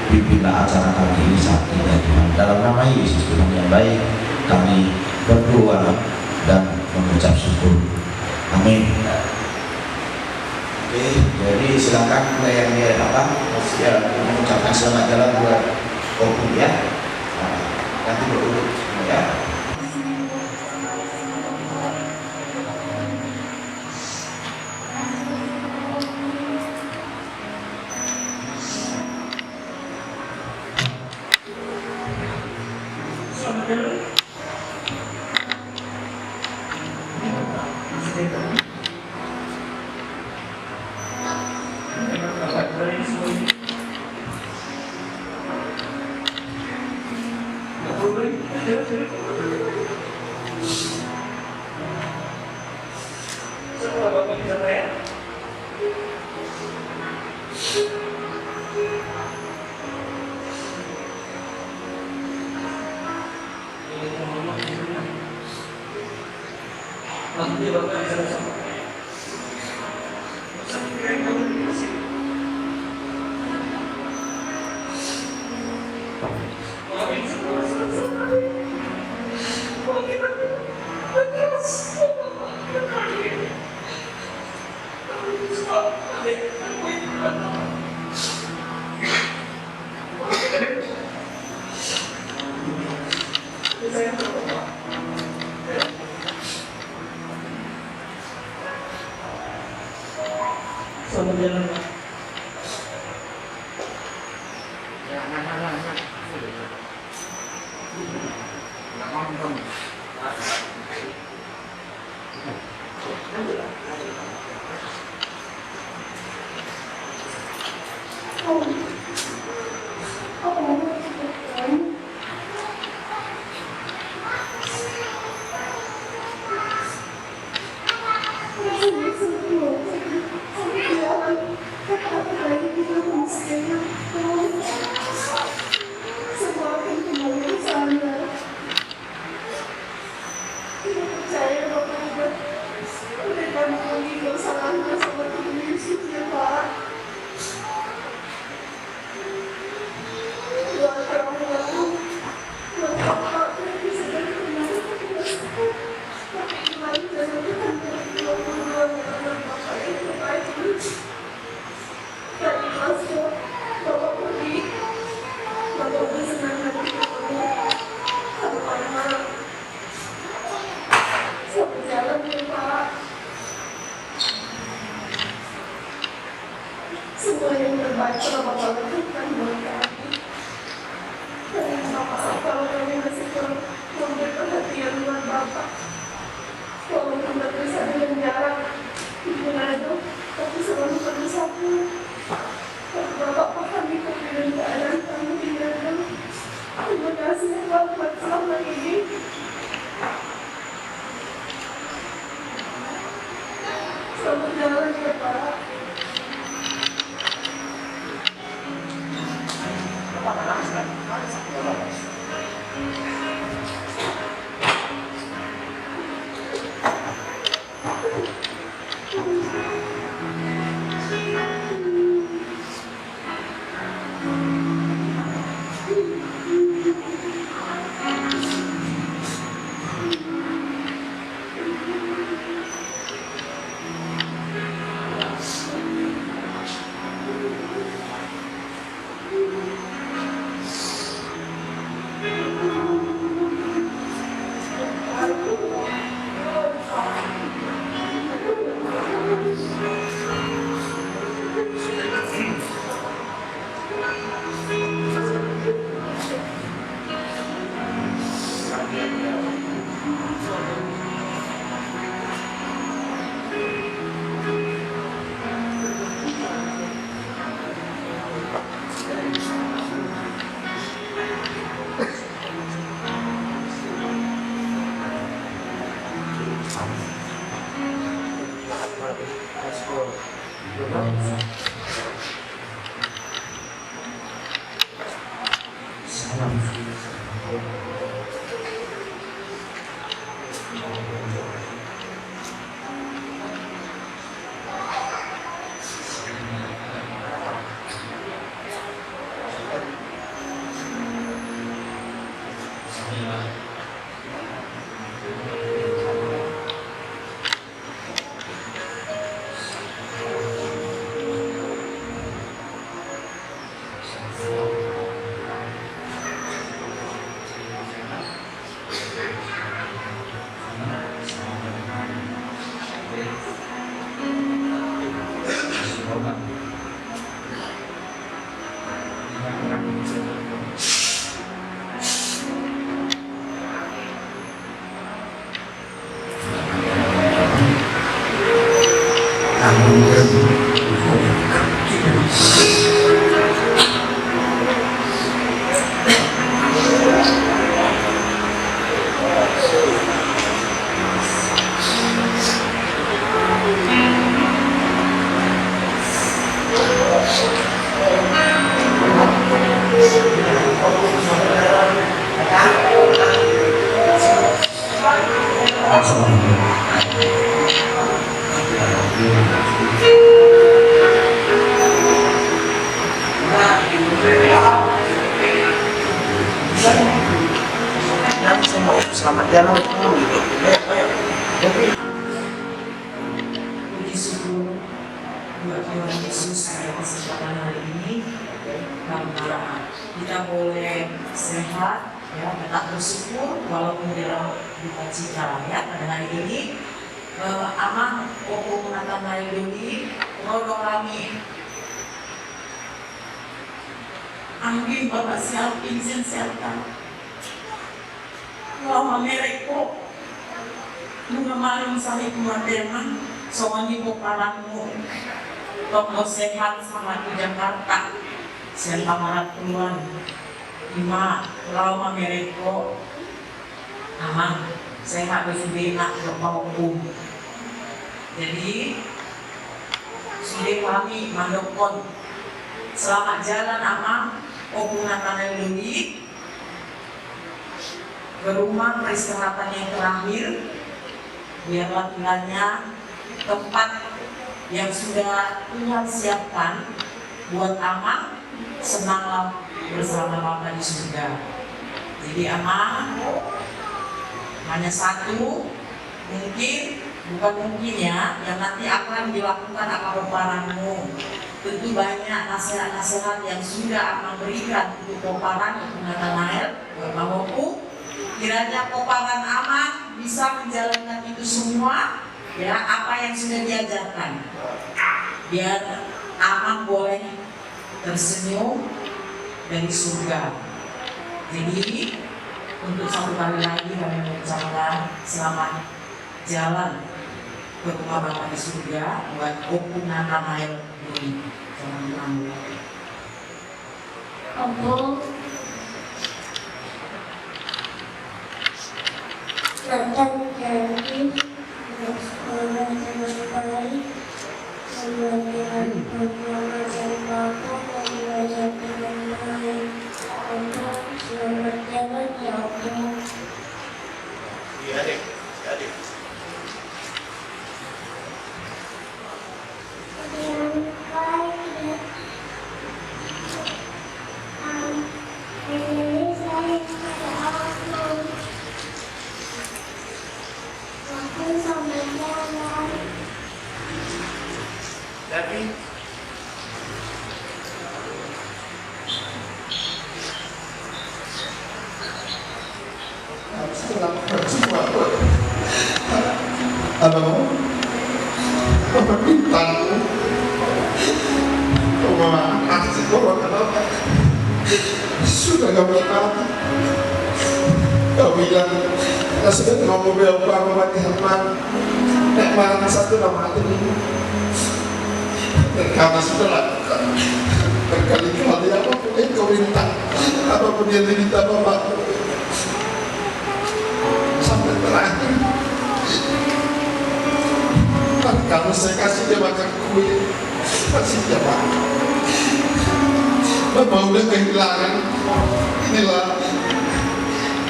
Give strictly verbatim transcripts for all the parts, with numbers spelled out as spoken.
Pimpinlah acara kami ini saat ini, ya Tuhan. Dalam nama Yesus, Tuhan yang baik, kami berdoa dan mengucap syukur. Amin. Oke, jadi silakan mulai yang di apa, ya, mengucapkan selamat jalan buat Opung, ya. Nah, nanti berurut semua, ya. Selamat jalan, Pak. Semua yang terbaik telah Bapak lakukan buat kami. Kami minta maaf kalau kami masih kurang memberi perhatian buat Bapak. Walaupun berpisah dengan jarak di Manado, tapi selalu bersatu. Tapi Bapak pahami kami dan keadaan kami di Manado. Terima kasih ya, Pak, buat selama ini. Selamat jalan ya, Pak. Selamat jalan. Puji syukur buat Tuhan Yesus, pada kesempatan hari ini, karena kita boleh sehat, ya, tetap bersyukur walaupun dalam duka cita, ya, pada hari ini. Eh, Amang, Ompung Natanael Doli, ro do hami, anggi Bapak Sial, Vincent Sialta, laho mamereng ho. Nunga malum sahit mardalan, songon i pomparanmu. Tong do sehat sama tu Jakarta, sian Pangarantoan. Ima laho mamereng ho. Amang, sehat do sudena, dohot Ompung. Jadi, sude hami mandokkon selamat jalan, Amang, Ompung Natanael Doli, ke rumah peristirahatan yang terakhir. Biarlah kiranya tempat yang sudah Tuhan siapkan buat Amang senanglah bersama Bapa di surga. Jadi, Amang, hanya satu, mungkin, bukan mungkin ya, yang nanti akan dilakukan apa pomparanmu. Tentu banyak nasihat-nasihat yang sudah Amang berikan untuk pomparan, untuk Natanael, Bapak Ompung. Kiranya pomparan Amang bisa menjalankan itu semua, ya, apa yang sudah diajarkan. Biar Amang boleh tersenyum dari surga. Jadi, untuk satu kali lagi kami mengucapkan selamat jalan ke rumah Bapa di surga buat Ompung Natanael Doli. Selamat jalan. Ompung. Natanael Doli, sekolah dengan baik, kemudian berdoa dan Bapa dan belajar dengan baik. Ompung, selamat jalan ya, Ompung. Iya, Dek. Iya, Dek. Tapi Halo, apa bintang? Rumah asik, rumah kenapa? Sudah kau bilang, kau bilang, ya sudah, mau beli apa, mau pakai apa? Nek mangan satu nama hati ini. Dan karena sudah lakukan berkali-kali apapun yang kau minta, apapun yang diminta Bapak, sampai terakhir, kalau saya kasih dia makan kue, kasih dia makan. Bapak udah kehilangan, inilah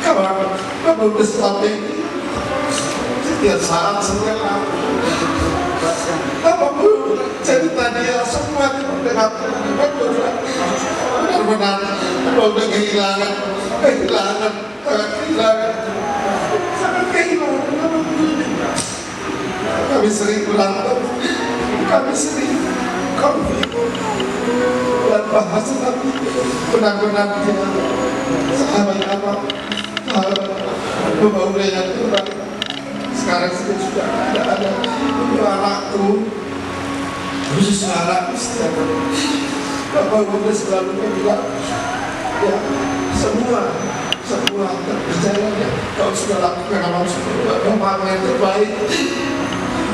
kawan, Bapak udah sampai. Setiap saat, setiap hari. Apapun cerita dia, semua diperdengarkan. Benar-benar, udah kehilangan, kehilangan, kehilangan, sangat kehilangan. Kami sering berantem, kami sering konflik. Buat bahasa kami benar-benar dia sahabat abang, sahabat pembangunan yang terbaik. Sekarang sudah, sudah tidak ada. Itu anakku, khususnya anakku setiap hari. Bapak Ibu selalu bilang, ya, semua semua berjalan, ya. Kau sudah lakukan apa yang sudah buat Bapak yang terbaik.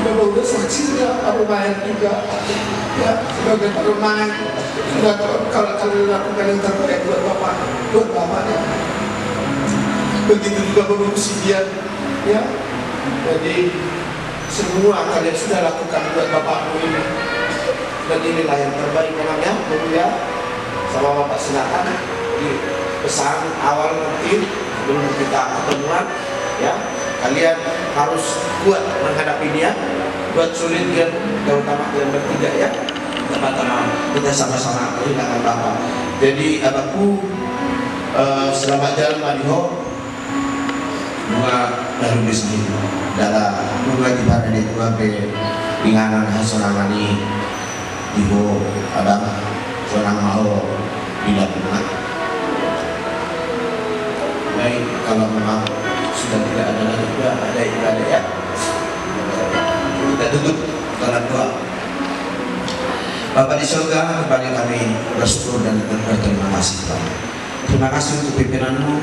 Bapak udah saksi sudah apa main juga, ya, sebagai pemain. Sudah kalau kalau lakukan yang terbaik buat Bapak, buat Bapak, ya. Begitu juga Bapak Sidian, ya. Jadi semua kalian sudah lakukan buat bapakmu ini. Dan inilah yang terbaik memang ya, Bapak ya. Sama Bapak silakan di pesan awal nanti sebelum kita ketemuan ya. Kalian harus kuat menghadapi dia. Buat sulit dia, terutama kalian bertiga ya. Sama-sama kita sama-sama kehilangan Bapak. Jadi abangku, eh, selamat jalan Madiho. Nunga na rugi sini. Dala nunga di parade nunga pe inganan hasonangan i di ho abang sonang ma ho di dalam rumah. Baik, kalau memang sudah tidak ada lagi juga ada ibadah ya. Kita tutup dalam doa. Bapa di surga, kembali kami bersyukur dan berterima kasih Tuhan. Terima kasih untuk pimpinanmu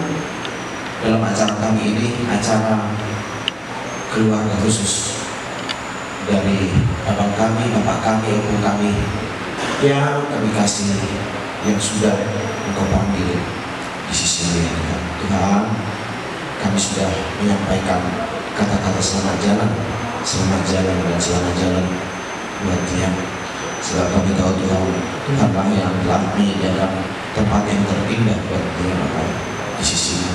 dalam acara kami ini, acara keluarga khusus dari abang kami, bapak kami, ompu kami yang kami kasih, yang sudah Engkau panggil di sisi-Mu ya Tuhan. Tuhan, kami sudah menyampaikan kata-kata selamat jalan, selamat jalan dan selamat jalan buat dia. Sebab kami tahu Tuhan, Tuhanlah yang telah menyediakan tempat yang terindah buat dia Bapa di sisi-Mu.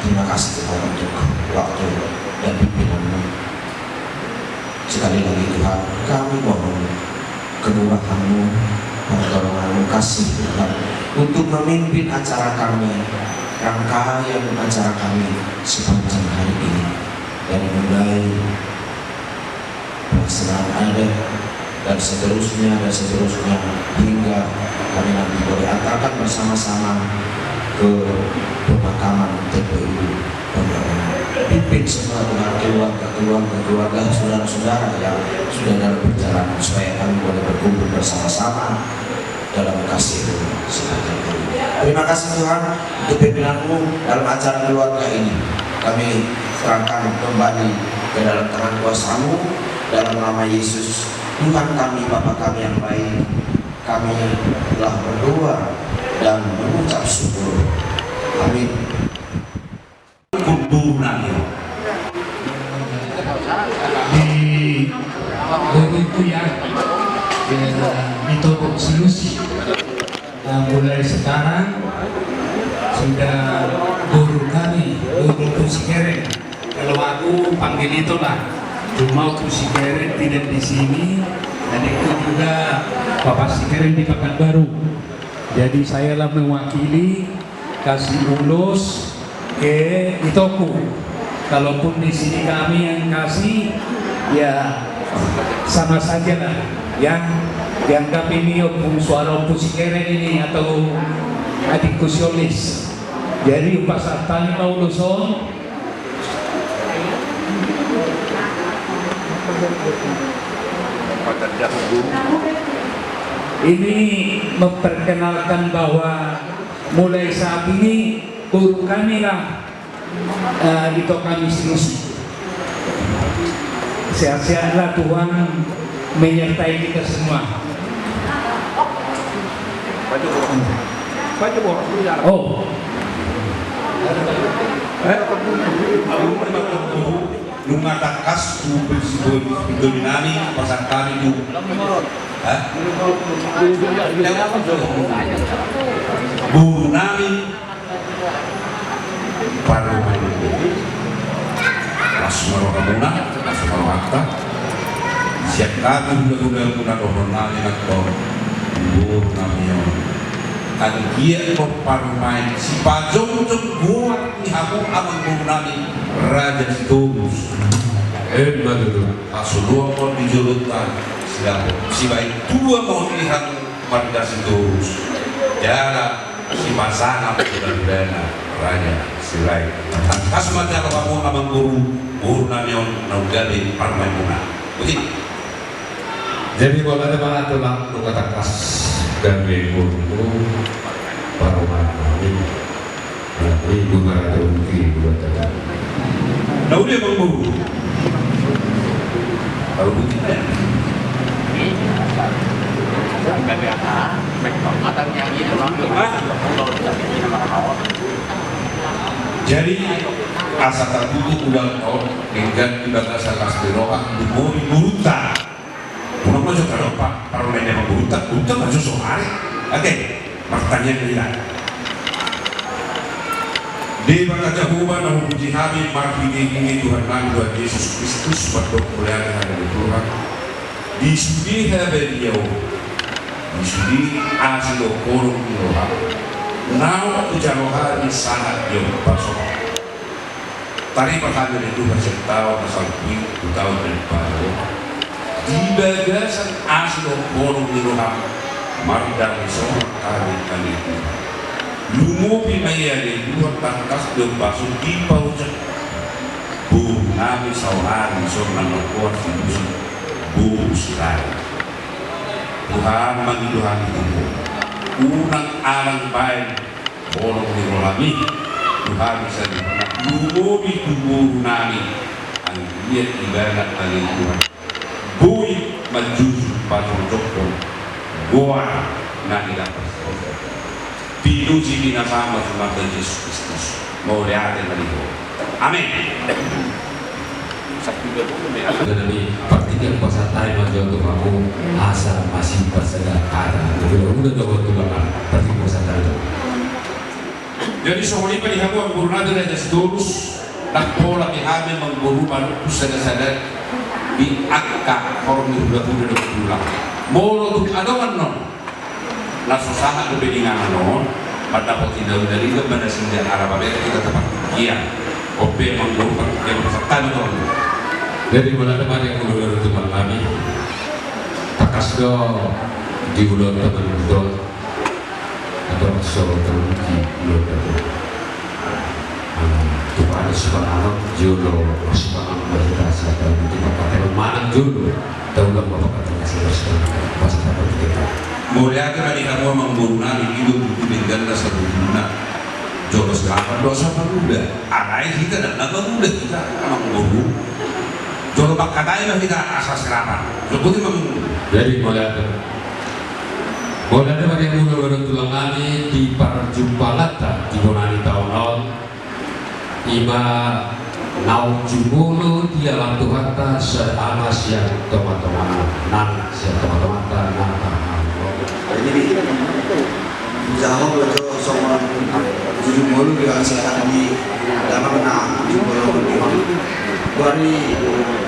Terima kasih Tuhan untuk waktu dan pimpinanmu. Sekali lagi Tuhan, kami mohon kemurahan-Mu, pertolongan-Mu, kasih Tuhan untuk memimpin acara kami, rangkaian acara kami sepanjang hari ini. Dari mulai pelaksanaan adat, dan seterusnya, dan seterusnya, hingga kami nanti boleh antarkan bersama-sama ke pemakaman T P U Pondok Rangon. Pimpin semua Tuhan, keluarga, keluarga, keluarga, saudara-saudara yang sudah dalam perjalanan, supaya kami boleh berkumpul bersama-sama dalam kasih-Mu sepanjang hari. Terima kasih Tuhan untuk pimpinanmu dalam acara keluarga ini. Kami serahkan kembali ke dalam tangan kuasa-Mu, dalam nama Yesus, Tuhan kami, Bapa kami yang baik. Kami telah berdoa dan mengucap syukur. Amin. Kumbungan di boruku ya, ya, di Tobok Sinusi. Nah, mulai sekarang sudah boru kami, boru Ompu Sikereng. Kalau aku panggil itulah, cuma Ompu Sikereng tidak di sini, adikku juga, Bapak Sikereng di Pekanbaru. Jadi sayalah mewakili kasih ulos ke itoku. Kalaupun di sini kami yang kasih, ya sama sajalah. Yang dianggap ini Ompu, suara Ompu Sikereng ini atau adikku si Olis. Jadi upasahat ma ulos on. Ini memperkenalkan bahwa mulai saat ini boru kami lah, eh, ito kami Sinusi. Sehat-sehatlah, Tuhan menyertai kita semua. Oh. Nunga tangkas tu pitoninami, pasahat hami tu. Hah? Boru nami. Parumaen. Las ma rohamuna, las ma rohanta. Sian hami hulahula muna dohonon nami nangkin. Boru nami on. Anggiat do parumaen sipajongjong goar ni hamu amangboru nami Raja Sitorus. Emma tutu. Hasoloan ma on di jolonta, sibahen tua ma on di hamu. Marga Sitorus, jala sipasahat tu hulahulana Raja Sirait. Tangkas ma jalo hamu amangboru, boru nami on naung gabe parumaenmuna. Boti. Jadi bola de mana tulang, nunga tangkas gabe boru parumaen nami. Nah, ini gua marah tuh, ini gua tadi. Nah, udah, Bang Boru. Kalau begini ya. Hah? Jadi, asa tartutup ulang tahun, denggan di bagasan las ni roha, di mori murta. Unang ma jo tadok pa, parumaen ni amangboruta, unang ma jo so ari. Oke, martangiang ma hita. Debata Jahowa na hupuji hami marhitehite Tuhan nami Tuhan Jesus Kristus, mandok mauliate hami tu Tuhan. Di sude habadiaon, di sude asi dohot holong ni roham, naung hujalo hami sahat di ombas on. Taripar hami ale Tuhan sian taon na salpu i tu taon na imbaru on. Di bagasan asi dohot holong ni roham, mardangi sonang hami ale Tuhan. Lumobi ma i ale Tuhan tangkas di ombas on dipaojak boru nami saonari sonang na poas di musim boru Sirait. Tuhan, mangido hami tu Ho, unang alang baen holong ni roham i tu hami saluhutna, lumobi tu boru nami, anggiat ibana ale Tuhan boi manjujung pajojokhon goar na nidapothon. Pinuji ma Ho, Tuhan Jesus Kristus, mauliate ma di Ho. Amen. Nami partingkian pasahat hami ma jo tu hamu, asa masipasahat hata. Udah, udah, udah, udah, partingkian pasahat hami. Jadi songon i ma di hamu amangboru nami Raja Sitorus, ndang pola be hami amangboru manungkun sada-sada di angka horong ni hulahula dohot tulang. Molo tung adong annon na so sahat dope di inganan on, mandapot indaundaun i, manasida ala babe hita tu partingkian. Ope amangboru, partingkian pasahat hami tu hamu. Jadi mauliate ma di hamu amangboru tu hamu. Tangkas do di ulaonta manungkun. Atau so terluki lo dapat. Tuhan sipanganon jolo, sipanganon bahasa terluki maka terlalu manang jolo. Tahu lah bapak kata bahasa bahasa terluki kita. Mauliate ma di hamu amangboru nami, ido buku denggan na sabutulna. Jolo serapan dosa pamuda. Alai hita dan nama muda hita amangboru. Jolo mangkatai ma hita asa serapan. Jolo boti amangboru. Jadi mauliate. Mauliate ma di hamu amangboru tulang nami di parjumpanganta di bona ni taon on. Ima naung jumolo di alam Tuhanta sada ama sian tongatonga nang sian tongatonganta nang. Jadi, jalo jo songon jumolo di alam sehat ni damang na jumolo di. Bari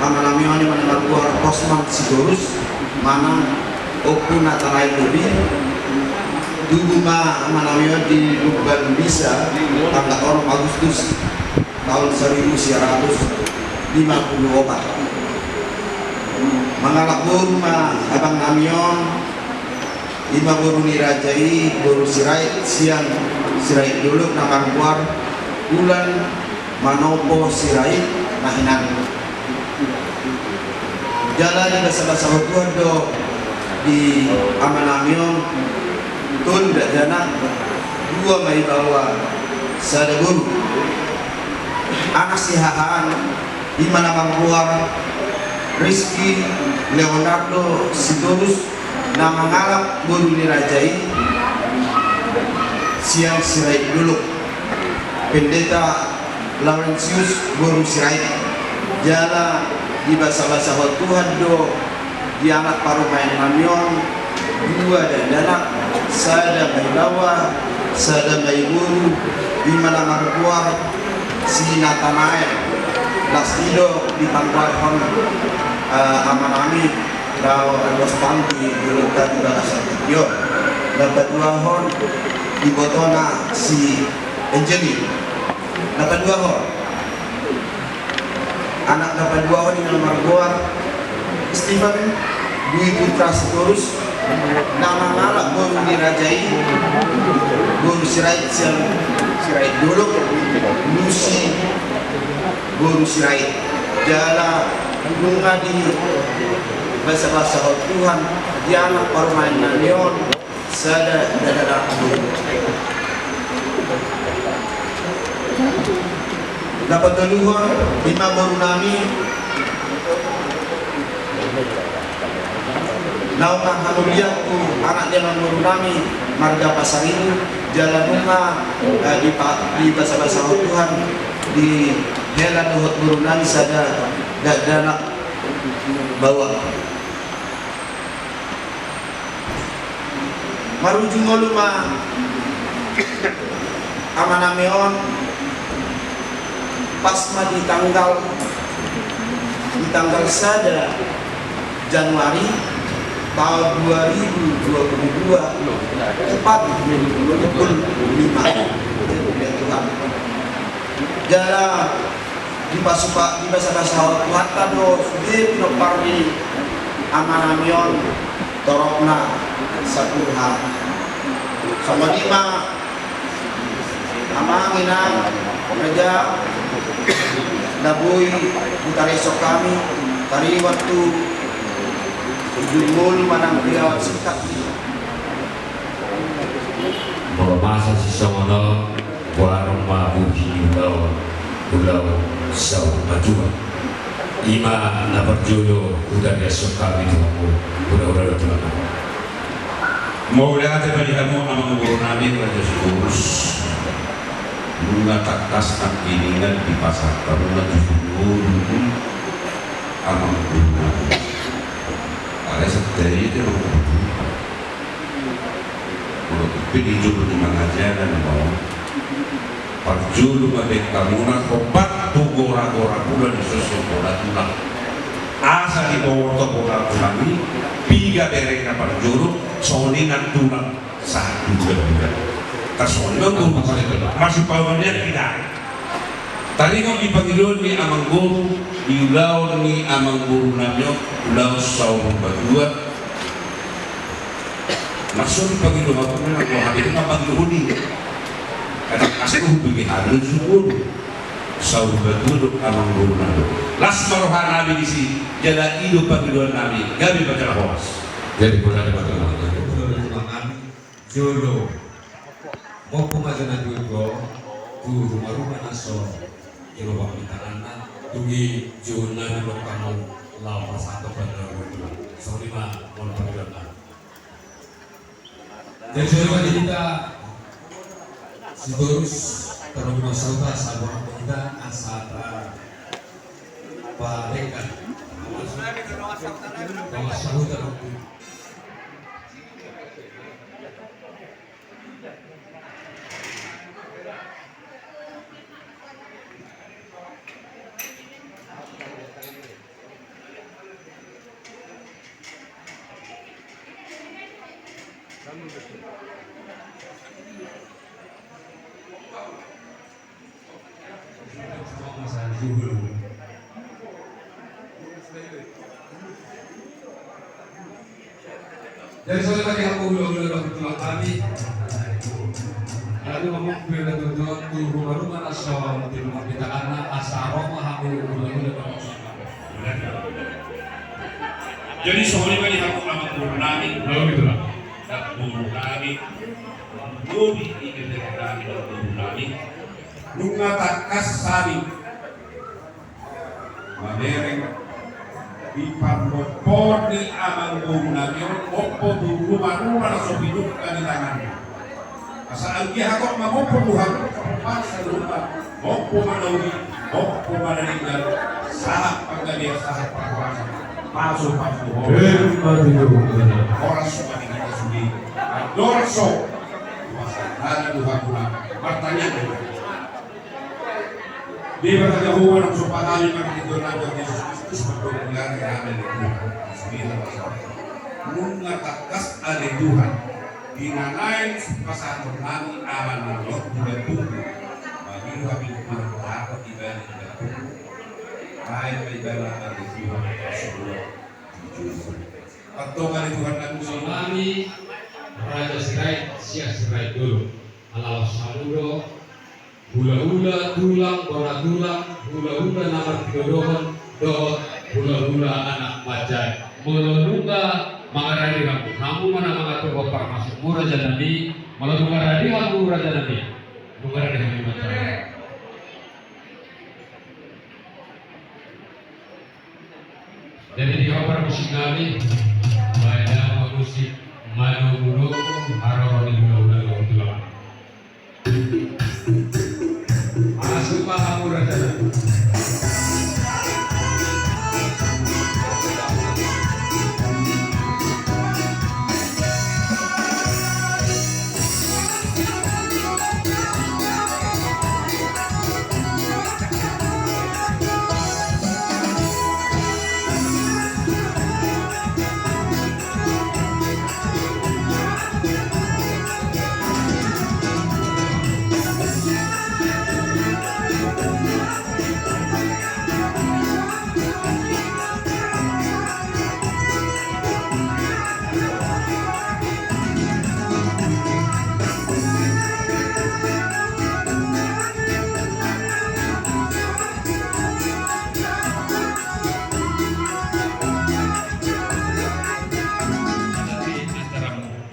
ama nami on ima na margoar Hosman Sitorus manang Ompu Natanael Lubis. Tubu ma ama nami on di Lumban Bisa tanggal onom Agustus taon saribu sia ratus lima pulu opat. Mangalap boru ma abang nami on, ima boru ni raja i, boru Sirait sian Sirait Dolok na margoar Bulan Manopo Sirait na hinan. Jala dibasabasahon Tuhan do di ama nami on tolu dakdanak, dua ma ibaoa sada boru. Anak sihahaan ima na margoar Rizky Leonardo Sitorus na mangalap boru ni raja i sian Sirait Dolok, Pendeta Laurentius boru Sirait. Jala dibasabasahon Tuhan do di anak parumaen nami on dua dakdanak, sada ma ibaoa sada ma iboru, ima na margoar si Natanael. Las i do dipanggilhon ama nami laho andos panggi di ulaonta di bagasan tingki on. Na paduahon ibotona si Angeli. Na paduahon, anak na paduahon ima na margoar Stephen Dwi Putra Sitorus Na mangalap boru ni raja i, boru Sirait sian Sirait Dolok, Nusi boru Sirait. Jala nunga dibasabasahon Tuhan di anak parumaennami on sada dakdanak boru. Na patoluhon, ima borunami naung manghamulian tu anak ni amangborunami marga Pasaribu, jala nunga, eh, dipa-, dibasabasahon Tuhan di hela dohot borunami sada dakdanak baoa. Marujung olo ma amanami on, pas ma di tanggal, di tanggal sada Januari tahun dua ribu dua puluh dua, tepat pukul lima. Jadi, ya Tuhan. Jala dipasupa-, dibasabasahon Tuhanta do sude pinompar ni amanami on toropna saluhutna. Songon i ma amang inang raja na boi hutariashon hami, taringot tu ujung ngolu manang piawan singkat. Molo masa sisongon on, boanon ma bohi ni ulaon, ulaon saur matua. Ima na parjolo hutariashon hami tu hamu, hula-hula dohot tulang. Mauliate ma di hamu amangborunami Raja Sitorus. Nunga tangkas nangkiningan dipasahat hamuna tu sumurung amangborunami. Alai santabi i amangboru. Molo tung pe di jolo ni mangajaran ma on, parjolo ma baen hamuna hombar tu gora-gora muna di son sian bona tulang. Asa diboto bona tulang i, piga berengna parjolo, songon i nang tulang sahat tu bona tulang. Tarsongon i ma masipaonan hita. Taringot di pangidoan ni amangboru, di ulaon ni amangborunami on, ulaon saur matua. Maksud pangidoan, memang rohani itu memang rohani. Kadang asli hubungi halus dulu. Saur matua do amangborunami. Las ma rohanami disi, jala i do pangidoannami, gabe ma jala horas. Jadi, jolo. Mompo ma jala jolo tu ruma-ruma na so jolo pamintaan na, dung i jolo na di lokam laho pasahat tu pangidoan. Songon i ma molo pangidoan na. Jadi songon i ma di hita Sitorus, tarlumobi ma sahuta sabuah hita asa padekat. Dongan sahuta. Jadi songon i ma di hamu hula-hula dohot tulang hami. Jadi ngomong gue na tutu tu ruma-ruma na so di ruma kita karena asa ro ma hamu hula-hula dohot tulang hami. Jadi songon i ma di hamu amangborunami. Lalu gitu lah. Amangborunami. Bobi i ketek nami amangborunami. Nunga tangkas hami mamereng di parlompoan ni amangborunami on, mompo tu ruma-ruma na so pinungka ni tanganna. Asa anggiat hatop ma mompo Tuhan, mompo ma na uli, mompo ma na denggan, sahat panggabean, sahat parhorasan, pasu-pasu horas. Emma tutu. Horas ma di hita sude. Andorso. Pasahat Tuhan, martangiang. Debata Jahowa, naung somba hami marhite Anakmu Jesus Kristus, manggohi hami, ale Tuhan. Nunga tangkas ale Tuhan, di na naeng pasahaton hami amanami on tu lambungmu. Mangido hami Tuhan, dapot ibana di lambungmu. Baen ma ibana ale Tuhan, parsaulian di jolom. Antong ale Tuhan na musi nami, Raja Sirait, sian Sirait Dolok. Ala laos hamu do hulahula, tulang, bona tulang, hulahula na martinodohon dohot hulahula anak manjae. Molo nunga mangarade hamu, hamu ma na mangaturhon parmasukmu, raja nami. Molo nunga rade hamu, raja nami, nunga rade hami manjae. Jadi di hau parmusik nami, baen ma musik manogunogu haroro ni hulahula dohot tulang. Masuk ma hamu, raja nami.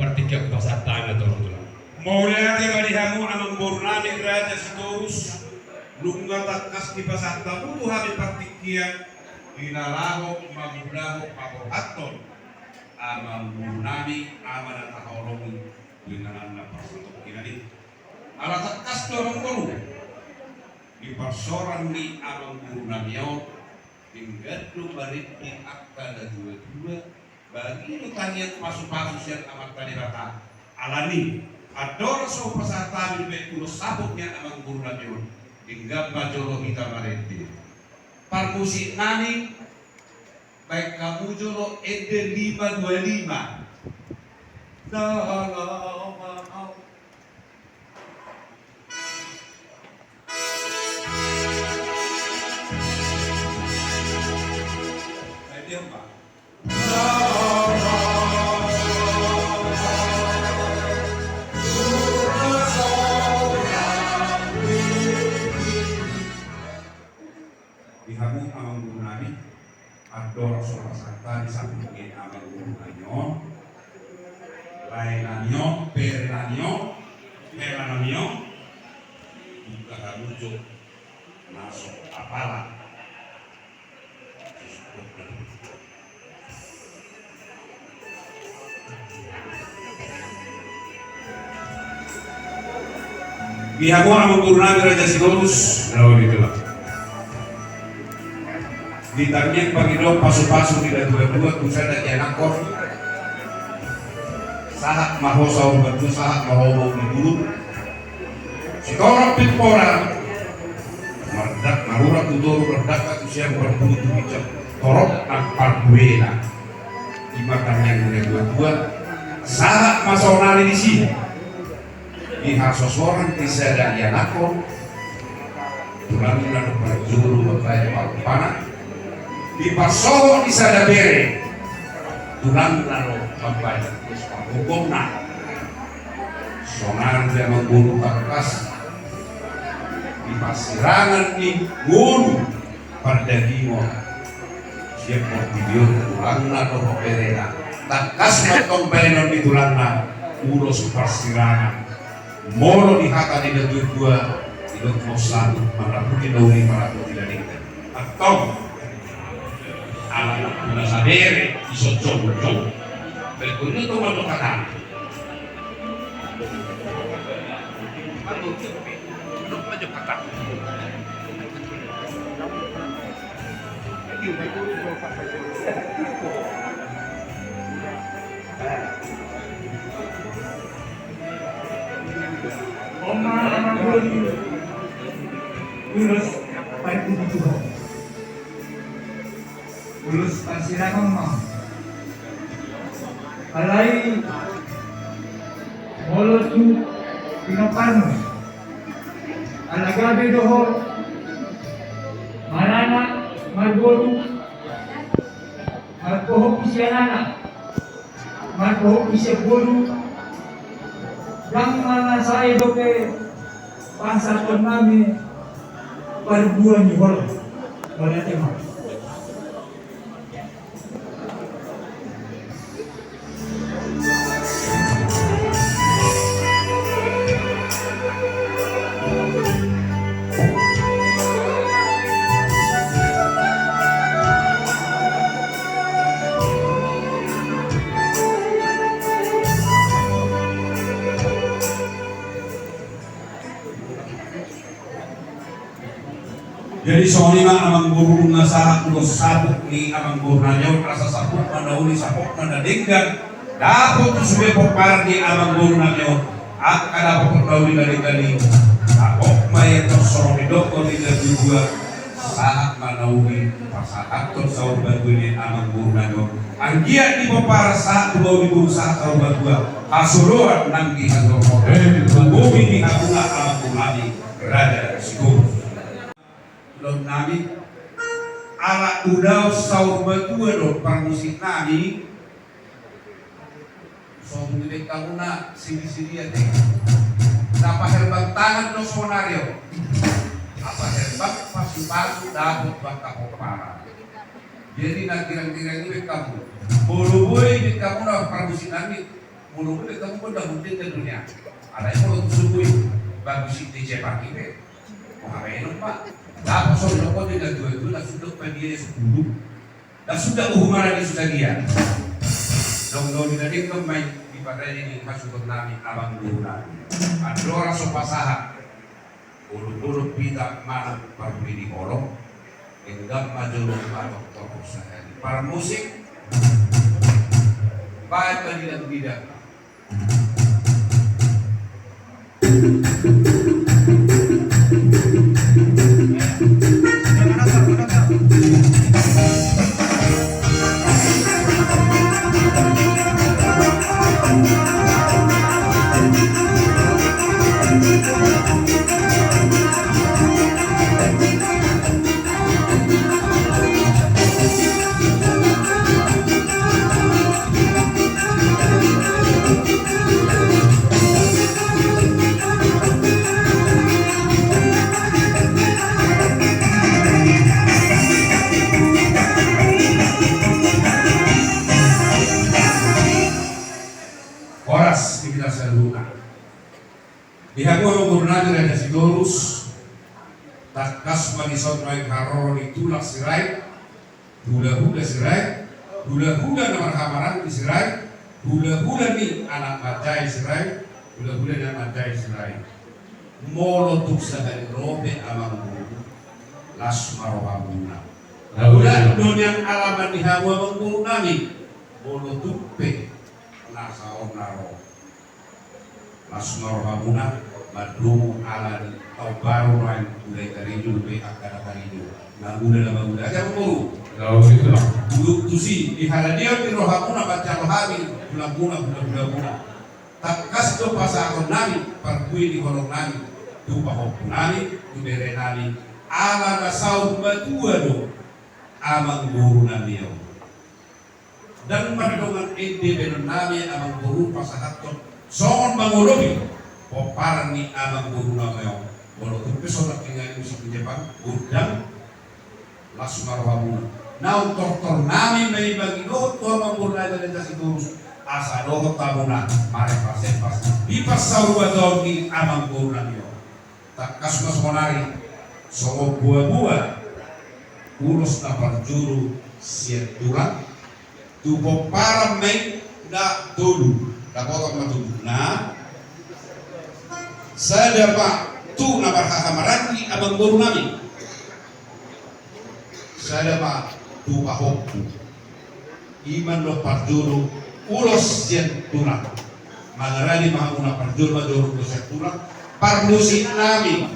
Partingkian pasahat hami ma tulang. Mauliate ma di hamu amangboru nami Raja Sitorus, nunga tangkas dipasahat hamu tu hami partingkian di na laho mangulahon paborhathon amangboru nami, ama na tahaholongi di inganan na parsatongkinan i. Ala tangkas do amangboru, di parsorang ni amangboru nami on, denggan do marende angka na tuatua, baen do tangiang pasupasu sian Amanta Debata. Alani i, andorang so hupasahat hami dibaen ulos saput ni amangboru nami on, denggan ma jolo hita marende. Parmusik nami, baen hamu jolo ende lima dua lima. Di hamu amangboru nami, andorang so pasahat hami saput ni amangboru nami on, lae nami on, bere nami on, hela nami on, buka hamu jo na so apala. Di hamu amangboru nami Raja Sitorus, laho di tulang. Di tangiang pangidoan pasupasu ni natuatua tu sada ianakhon. Sahat ma ho saur matua, sahat ma ho boru ni boru. Sitorop pimporan. Mardak, marurat tu toru, mardangka tu siamun, parpudi tu ginjang. Torop nang parbuena. I ma tangiang ni natuatua. Sahat ma saonari disi. Di hasosoran ni sada ianakhon, tulangna do parjolo mambahen parumpanan. Di parsohot ni sada bere, tulangna do mambahen ulos pargogongna. Sonari amangboru tangkas di parsirangan ni ngolu pardagingon sian portibi on, tulangna dohot berena. Tangkas ma antong baenon ni tulangna ulos parsirangan. Molo di hata ni natuatua, didok ma: Saput mandapothon na uli, mandapothon na denggan. Antong ala na puna sabere, dison jongjong. Berikutnya tu mandok hata. Oma, ama, boli. Ulos, paitu di Tuhan. Ulos parsirangan ma. Alai molo tu pinomparmu, ala gabe do ho maranak, marboru, marpohop sian anak, Marhobas sian boru, ndang manang sai dope pasahaton nami parbue ni holong. Mauliate ma. Jadi songon i ma amangboru, nunga sahat ulos saput ni amangboru nami on, asa saput ma na uli, saput ma na denggan. Dapot tu sude pomparan ni amangboru nami on, angka dapot na uli na denggan i. Dapot ma ia tong songon didok ni natuatua, sahat ma na uli pasahathon saur matua ni amangboru nami on. Anggiat di pomparan sahat tu baoa ni boru, sahat saur matua, hasoloan nang di hajor. Amin. Bohi ni hamuna amangboru nami. Raja Sitorus. Ulaon nami, ala ulaon saur matua do parmusik nami. So boi be hamuna siri-sirian, eh. Na paherbang tangan do sonari on. Na paherbang pasu-pasu dapot angka pomparan. Jadi na girang-girang i be hamu. Molo boi be hamuna parmusik nami. Molo boi be hamu, gondang hundeng na dunia. Alai molo tu suku i, bagus i di Jepang i be. Molo baenon ma. Dapot songon didok ni natuatua, na suda padia suku. Na suda uhum ala ni susadia. Dong dong di na denggan ma i di parade ni hasuhuton nami, amangboru nami. Andorang so pasahat. Olok-olok hita manang parbue ni holong, denggan ma jolo, patok-patok sahali. Parmusik, baen ma didang-didang. Horas di hita saluhutna. Di hamu amangboru nami Raja Sitorus, tangkas ma dison nuaeng haroro ni tulang Sirait, hula-hula Sirait, hula-hula na marhahamaranggi Sirait, hula-hula ni anak manjae Sirait, hula-hula ni anak manjae Sirait. Molo tung sahali ro pe amangboru, las ma rohamuna. Las ma rohamuna. Ula do nian alaman ni hamu amangboru nami, molo tung pe na saon na ro. Las ma rohamuna, mandomu ala ni taon baru nuaeng, mulai karejo dope angka na karejo. Mangula na mangula, ate amangboru. Laos itu lah. Dulu tusi, di haladion ni rohamuna, manjalo hami tulangmuna, hula-hulamuna. Tangkas do pasahaton nami parbue ni holong nami tu pahompu nami, tu bere nami, ala na saur matua do amangboru nami on. Ndang mardongan ende baenon nami amangboru pasahathon songon mangolopi pomparan ni amangboru nami on. Molo tung pe so taringot musik ni Jepang, gondang, las ma rohamuna. Naung tortor nami ma i mangidohon tu amangboru nami Raja Sitorus, asa dohot hamuna marempas-empas di pansaur matua ni amangboru nami on. Tangkas ma sonari songon boa-boa ulos na parjolo sian tulang, tu pomparan ma i na tolu, na potong ma tolu. Na sada ma tu na marhahamaranggi amangboru nami, sada ma tu pahompu. I ma na parjolo ulos sian tulang. Mangarani ma hamu na parjolo, parjolo ulos sian tulang. Parmusik nami.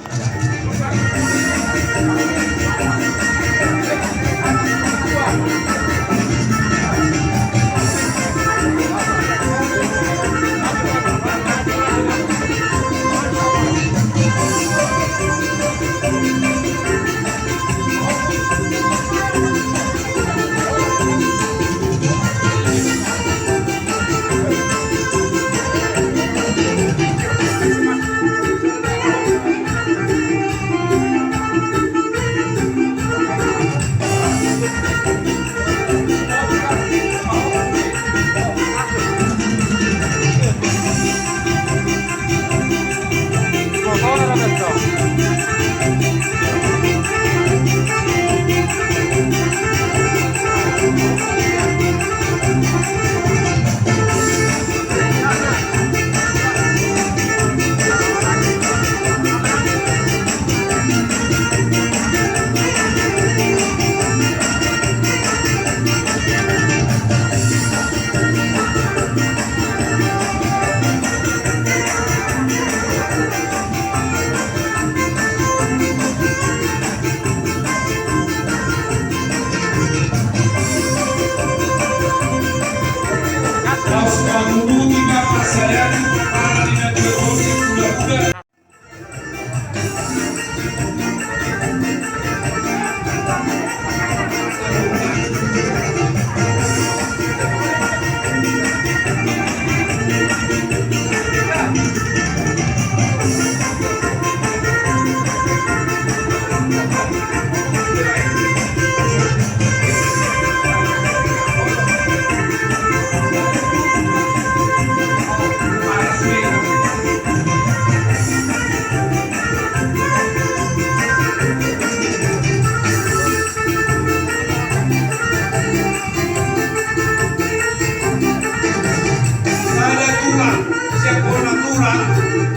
Sada tulang, siap bona tulang,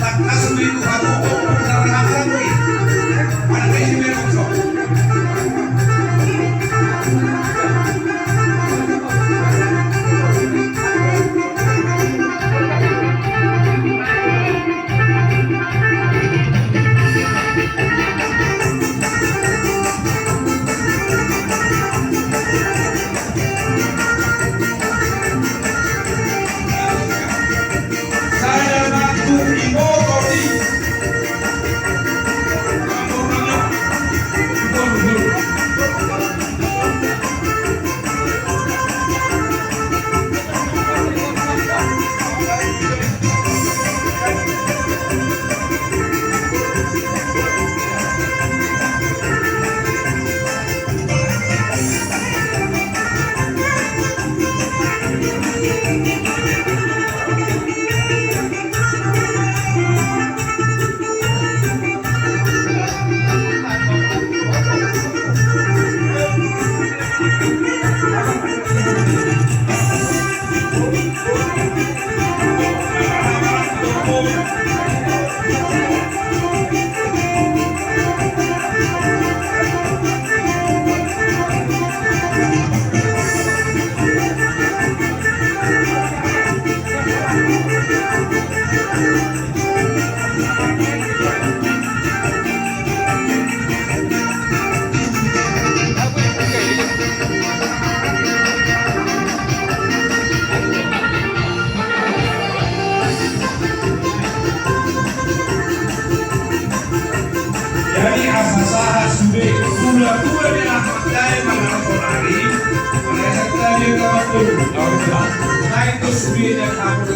tangkas minggu hamu pun dalam hati. Mana kaisi merokso. Jadi asa sahat sude, ula-ula ni anak manjae manang sonari, manang santari kawan tu. Naik tu sude dan aku.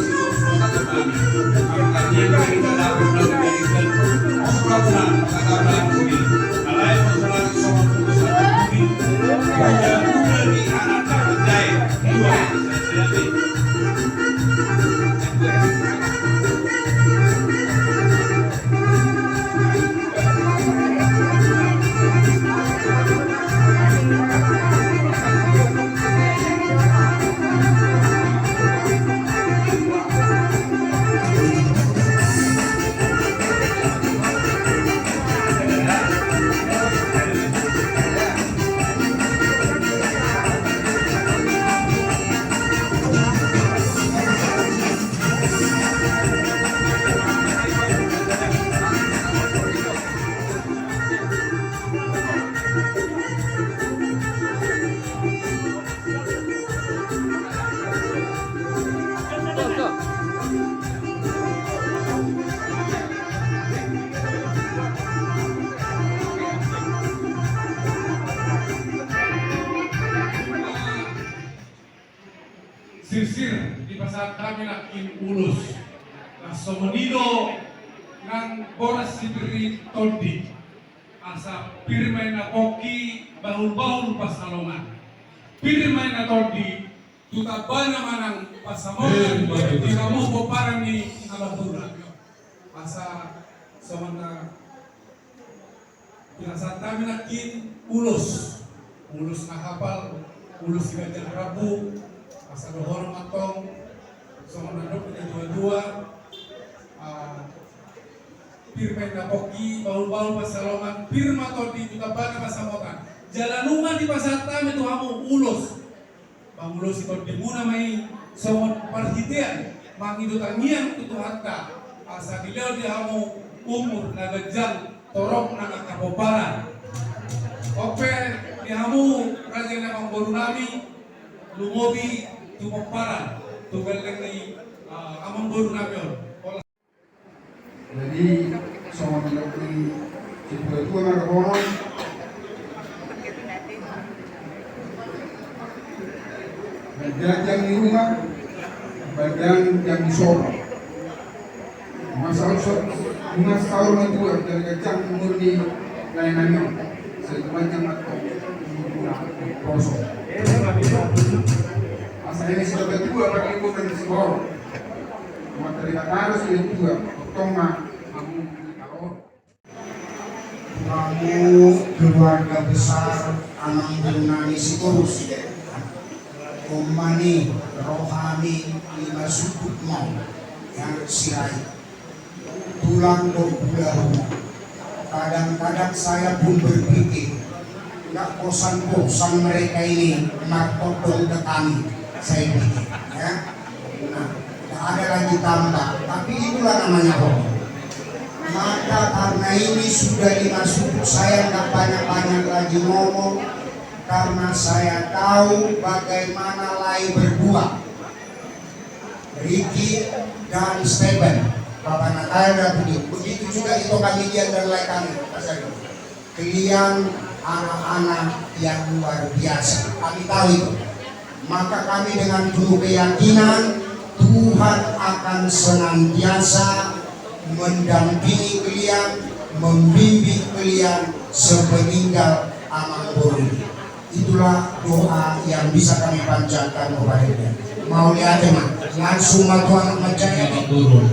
Sirsir dipasahat hami nangkin ulos. Songon i do nang boras sipir ni tondi. Asa pir ma i na pongki, bahul-bahul pansalongan. Pir ma i na tondi, tu tambana manang pansamotan di hamu pomparan ni Amangboru. Asa songon na pinasahat hami nangkin ulos. Ulos na hapal, ulos siganjang rambu. Asa dohonon ma antong songon na didok ni natua-tua. Ah, pir ma i na pongki, bahul-bahul pansalongan, pir ma tondi tu tambana pansamotan. Jala nunga dipasahat hami tu hamu ulos. Mangulosi tondimuna ma i songon parhitean mangido tangiang tu Tuhanta, asa dilehon di hamu umur na ganjang, torop nang angka pomparan. On pe di hamu raja ni amangboru nami, lumobi tu pomparan, tu gelleng ni Amangboru nami on. Jadi songon didok ni situa-tua marga Borong, bagian jang di rumah, bagian jang di sopo. Masa usah, masa orang tua dari kacang umur di lain-lain. Saya cuma jangan kosong. Masa ini sudah tua, pakai umur dari sekolah. Materi harus itu juga. Tong ma, kamu tahu. Kamu keluarga besar Amang Bernani Sitorus. Omani rohani lima sukut mau yang sirai. Tulang do hulahula. Kadang-kadang saya pun berpikir, nggak bosan-bosan mereka ini martodong ke kami, saya pikir, ya. Nah, nggak ada lagi tambah, tapi itulah namanya homo. Maka karena ini sudah dimasuk, saya nggak banyak-banyak lagi ngomong, karena saya tahu bagaimana Lae berdua. Ricky dan Stephen, Bapak Natalia dan Budi. Begitu juga Ito Kamidian dan lain kami, Mas Eri. Kalian anak-anak yang luar biasa. Kami tahu itu. Maka kami dengan penuh keyakinan Tuhan akan senantiasa mendampingi kalian, membimbing kalian sepeninggal Amangboru. Itulah doa yang bisa kami panjatkan kepada dia. Mauliate ma, langsung ma tu anak manjadi. Amangboru.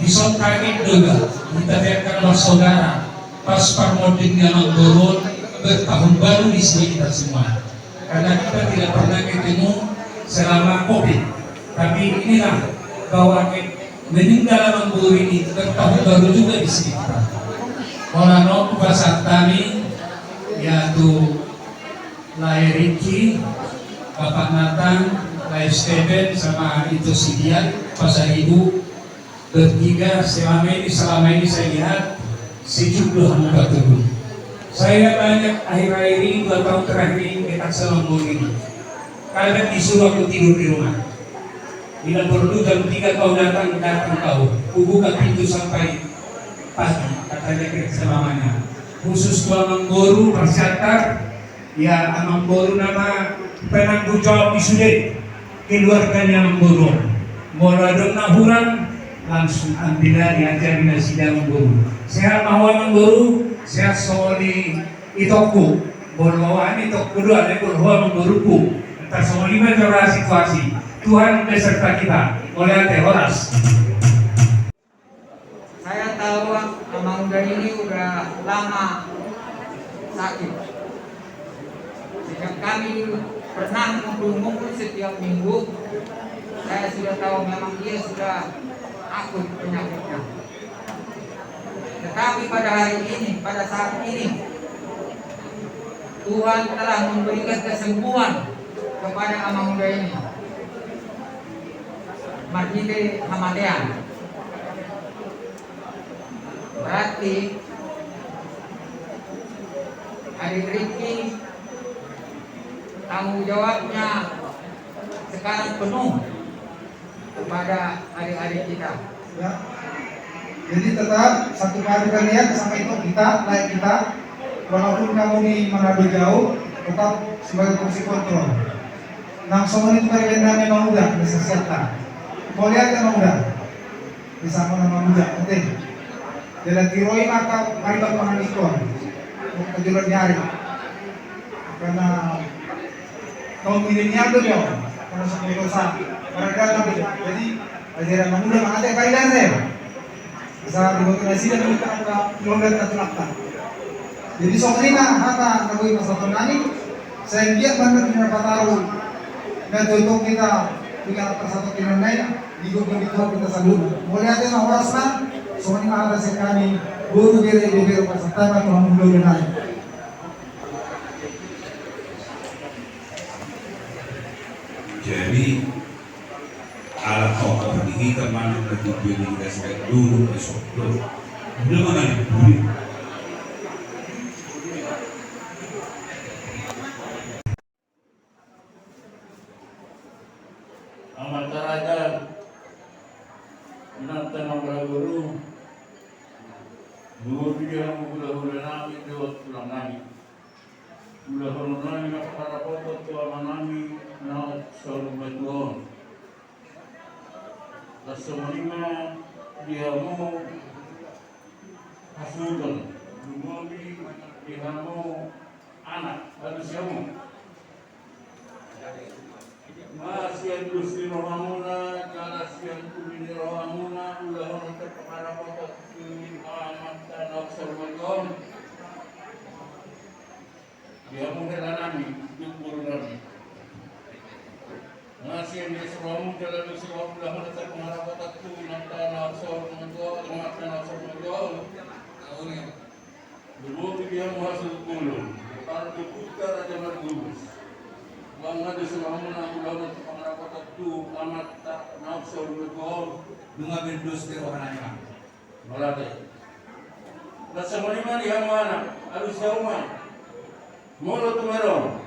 Di son kaget do iba, hita biarkan bersaudara, pas parmonding ni Amangboru, bertahun baru di sini kita semua. Karena kita tidak pernah ketemu selama covid. Tapi inilah bahwa meninggal Amangboru ini bertahun baru juga di sini kita. Molo on hupasahat hami, ya tu Lae Ricky, Bapak Nathan, Lae Stephen, sama Ito Sidian, Pasaribu, bertiga selama ini, selama ini saya lihat sejuk do hamu patudu. Saya banyak akhir-akhir ini, dua tahun terakhir ini, dekat sama Amangboru ini. Kadang disuruh aku tidur di rumah. Bila perlu jam tiga kau datang, datang kau. Kubuka pintu sampai pagi, katanya ke selamanya. Khusus tu Amangboru, Pak Syatar, ya, Amangboru nama penanggung jawab di sude keluarganya Amangboru. Molo adong na hurang, langsung ambil, diajar nasida Amangboru. Sehat ma ho Amangboru, sehat songon i itongku. Molo ho, ani itongku do, ale molo ho Amangboruku. Entah songon i ma jolo situasi. Tuhan beserta kita. Mauliate, horas. Saya tahu Amang Uda ini udah lama sakit. Sejak kami pernah ngumpul-ngumpul setiap minggu, saya sudah tahu memang dia sudah akut penyakitnya. Tetapi pada hari ini, pada saat ini, Tuhan telah memberikan kesembuhan kepada Amang Uda ini. Marhite hamatean. Berarti Adik Ricky tanggung jawabnya sekarang penuh kepada adik-adik kita. Ya. Jadi tetap satu kali kalian sama itu kita, naik kita, walaupun kamu di Manado jauh, tetap sebagai fungsi kontrol. Langsung itu kalian nanya Amang Uda, bisa siapkan. Mau lihat ya Amang Uda? Bisa mau nama Amang Uda, oke. Jadi tiroi maka mari bang pangan ikon. Kejuran nyari. Karena kaum milenial tuh dia, karena sepuluh dosa. Mereka tuh, jadi ajaran Amang Uda mengatakan kailan deh. Bisa dibuat nasi dan minta angka lomba tatulakta. Jadi songon i ma hata na boi pasahaton nami, sai anggiat ma na pinapataru na tutu kita punya persatu kinanai di grup yang kita saluhutna. Mauliate ma, horas ma, songon i ma hata sian hami, boru, bere, beberu, pasahat ma tu hamu boru nai. Jadi ala tong di hita manang na tujuan di hita sebagai dulu, eh, soto. Dia mana dibuli? Amat taraja Lumobi di hamu hulahula nami dohot tulang nami. Ulahonon nami na pangharapoton tu ama nami na saur matua on. Las songon i ma di hamu hasuhuton. Lumobi di hamu anak, alusi hamu ma sian dos ni rohamuna jala sian uli ni rohamuna ulahonon tu pangharapoton tu amanta na saur matua on. Di hamu hela nami, di boru nami. Ma sian dos ni rohamu jala dos ni rohamu ulahonon tu pangharapoton tu inanta na saur matua on, inanta na saur matua on. Lumobi di hamu hasuhuton. Pardoputa Raja Margulus. Nunga dos ni rohamuna ulahonon tu pangharapoton tu amanta na saur matua on. Nunga be dos ni roha nami ma. Mauliate. Las songon i ma di hamu anak, alusi hamu ma. Molo tung adong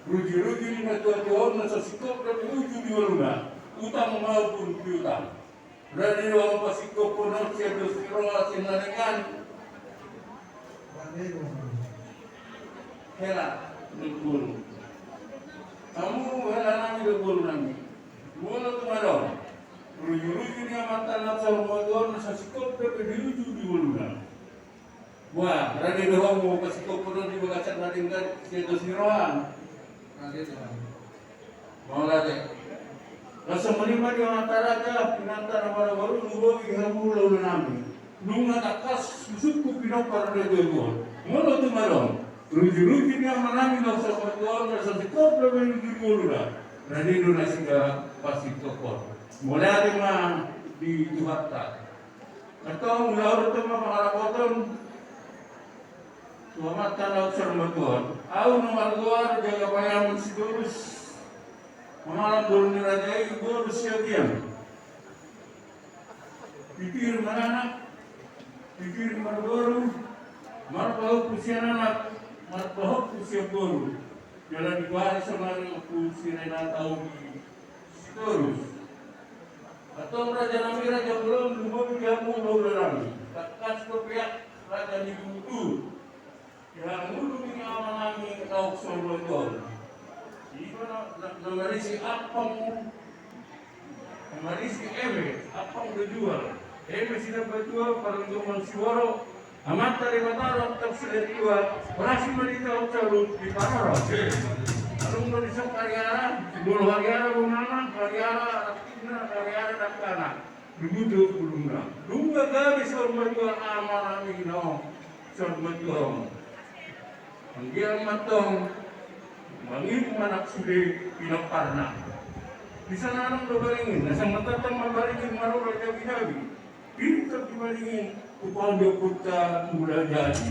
rujiruji ni natuatua on na so singkop dope uju di ngoluna, utang maupun piutang, rade do hamu pasingkophon on sian dos ni roha sian na denggan. Hela dohot boru. Hamu hela nami dohot boru nami. Molo tung adong rujiruji ni amanta na saur matua on na so singkop dope di uju di ngoluna. Wah, rade do hamu pasingkophon on di bagasan na denggan sian dos ni roha. Mauliate. Las songon i ma di amanta raja, inanta na marboru, lumobi di hamu hulahula nami. Nunga tangkas husungkun pinompar ni natuatua on. Molo tung adong rujiruji ni ama nami na saur matua on na so singkop dope di uju di ngoluna, rade do nasida pasingkophon. Mauliate ma di Tuhanta. Antong ulahonon ma pangharapoton tu amanta na saur matua on. Ahu na margoar Jaga Payamun Sitorus, mangalap boru ni raja i, boru Siagian. Pipir maranak, pipir marboru, marpahompu sian anak, marpahompu sian boru. Jala digoari sonari Ompu si Renata Ogi Sitorus. Antong raja nami, raja bolon, lumobi di hamu hulahula nami. Tangkas dope raja ni buku. Di hamu dumi ni ama nami na saur matua on. Iba na, na, na marisi ampang, na marisi eme, ampang do jua. Eme sitambatua, parlinggoman siworo, Amanta Debata dohot Siletua, horas ma di taon salu diparorot. Adong do dison hariara, simbolo hariara bonana, hariara rakitna, hariara dangkana. Luhut do bulungna. Nunga gabe saur matua ama nami na saur matua on. Anggiat ma antong mangihut ma anak sude pinomparna. Dison adong do baringin, na sangkatna ma baringin marora jabijabi. Pintor di baringin, tu pondok Huta Mula Jadi.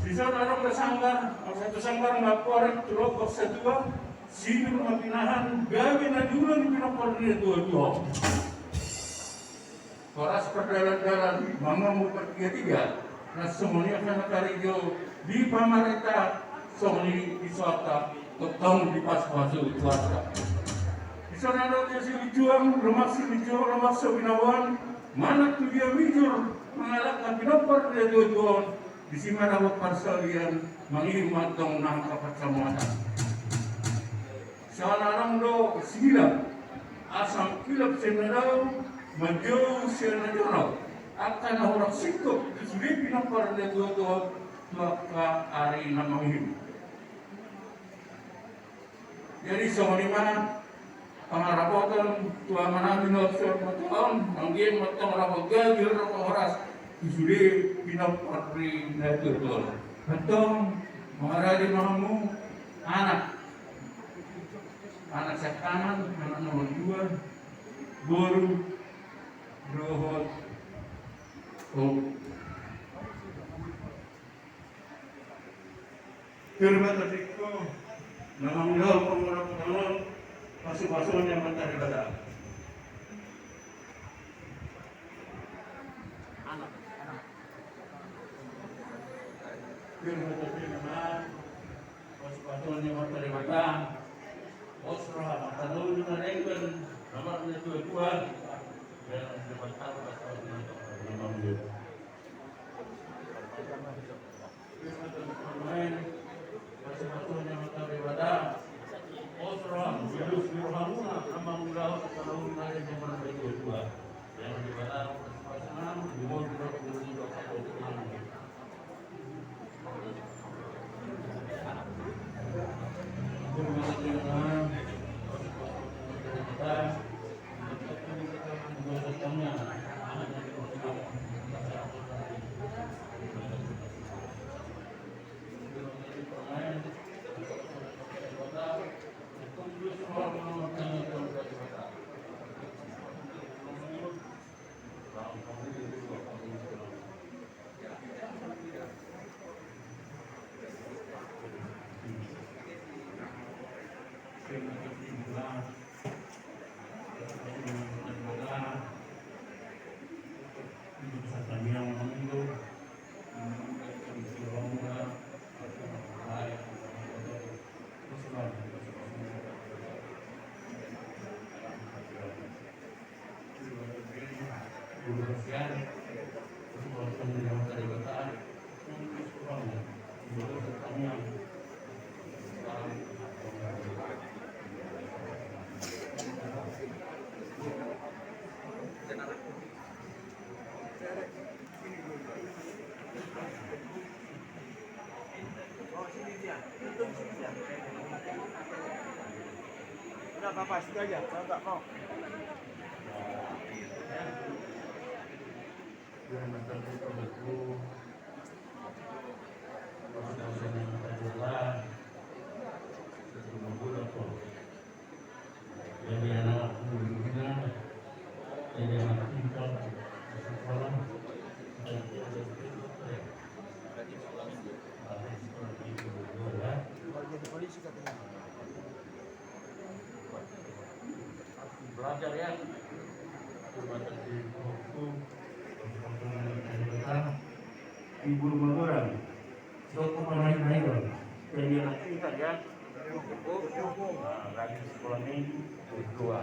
Dison adong do sanggar, sahat tu sanggar ma porek tu lombok satua, sinur ma pinahan, gabe na jolo ni pinompar ni natuatua. Horas pardalandalan, mangomo partigatiga, na songon i angka na karejo di pamarenta, songon i di soalta, tongtong dipasupasu Tuhanta. Dison adong do silinjuang, lomak silinjuang, lomak so binaboan, manat tu dia mijur, mangalap na pinompar ni natuatua on, disi ma dapot parsaulian, mangihut ma antong na angka pansamotan. Songon adong do sihilap, asa mangkilap sian na dao, manjou sian na jonok. Angka na hurang singkop di sude pinompar ni natuatua tu angka ari na mangihut. Jadi songon i ma pangarapoton tu ama nami na saur matua on, anggiat ma antong rap gabe, rap horas tu sude pinompar ni natuatua on. Antong mangarade ma hamu anak. Anak siahaan, anak nomor dua, boru, dohot, oh. Terima kasih, na mangulahon pangarapoton on, pasupasuon ni Amanta Debata. Terima kasih, na pasupasuon ni Amanta Debata. Pos roha ma, tano ni na denggan, na marnatuatua. Dan Debata pasupasuon ni Amanta Debata. Oh, sini dia. Tutup sini dia. Udah, Bapak, situ aja. Bapak, mau. Belajar ya. Ibu rumah orang. Sokko pamain-main dong. Jadi anak pintar ya. Cukup. Nah, rajin sekolah minggu, berdoa.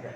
Ya.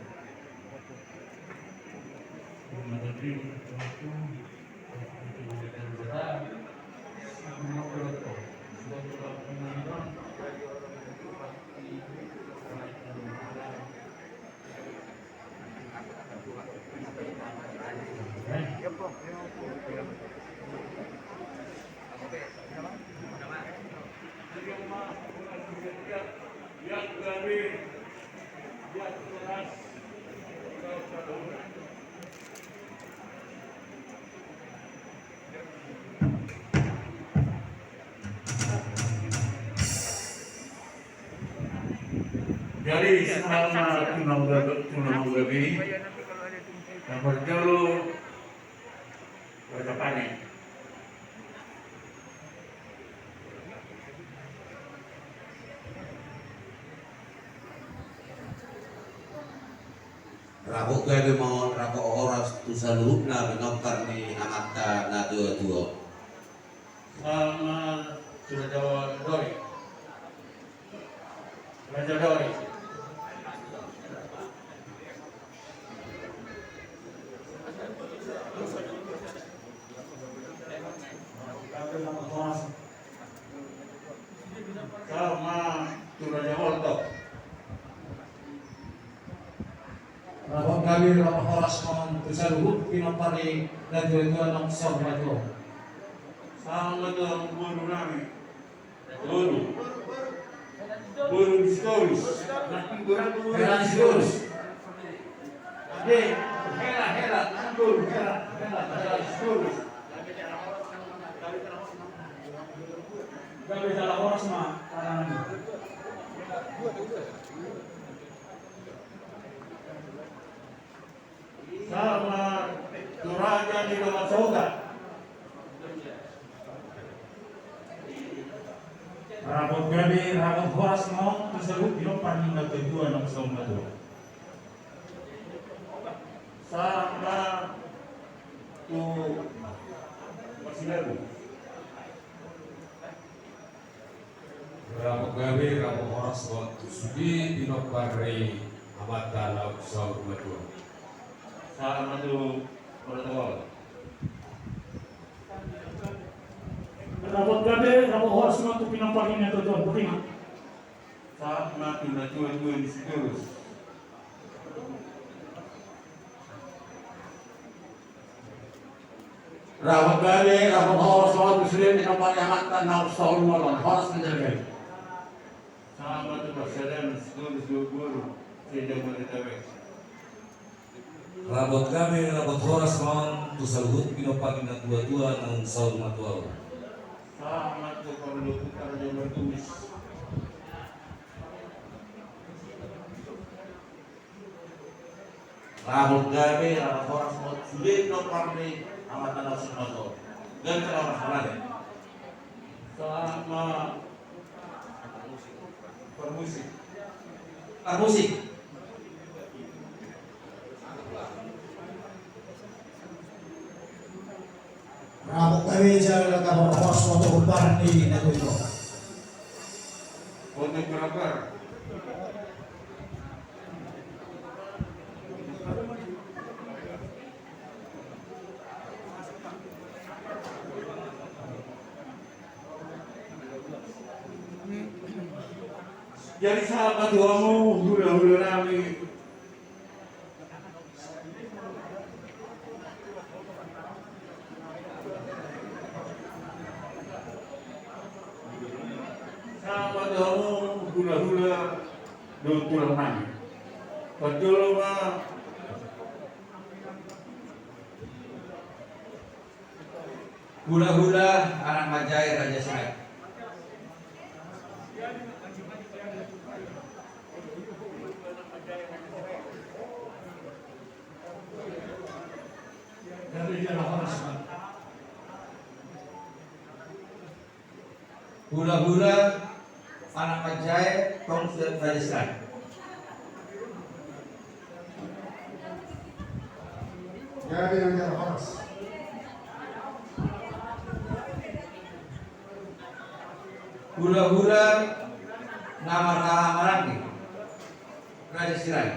Jadi, selama tunangan gabe, tunangan gabe, na parjolo, baca panen. Rapot gabe ma on, rapot horas tu saluhutna pinompar ni amanta na tuatua. Sama tu raja Dori. Raja Dori. Sama tu raja Holto. Rapot gabe, rapot horas ma on tu saluhut pinompar ni na tuatua naung saur matua. Sama tu boru nami. Boru. Boru ni Sitorus. Hela ni Sitorus. Ade, hela, hela, boru, hela, hela, hela ni Sitorus. Gabe jala horas ma tangan. Sama tu raja ni Dongan Sahuta. Rapot gabe, rapot horas ma on tu saluhut pinompar ni na tuatua naung saur matua. Sama tu Marsilabu. Rapot gabe, rapot horas ma on tu sude pinompar ni amanta naung saur matua. Sama tu protokol. Rapot gabe, rapot horas ma on tu pinompar ni na tuatua. Botima. Sama tu na tuatua ni Sitorus. Rapot gabe, rapot horas ma on tu sude pinompar ni amanta naung saur matua, horas ma jala gabe. Sama tu parsadaan Sitorus dohot boru, sejak mulai tawe. Rapot gabe, rapot horas ma on tu saluhut pinompar ni na tuatua naung saur matua. Sama tu parluhutan raja Martumis. Rapot gabe, rapot horas ma on tu sude pinompar ni amanta naung saur matua. Gabe jala horas ma on. Sama Parmusik. Parmusik. Rapot gabe jala gabe horas ma on tu pinompar ni na tuatua. Fotografer. Jadi sahat ma tu hamu hulahula nami. Sahat ma tu hamu hulahula dohot tulang nami. Parjolo ma hulahula anak manjae Raja Sirait. Hulahula anak manjae tong Raja Sirait. Hulahula na marhaha maranggi Raja Sirait.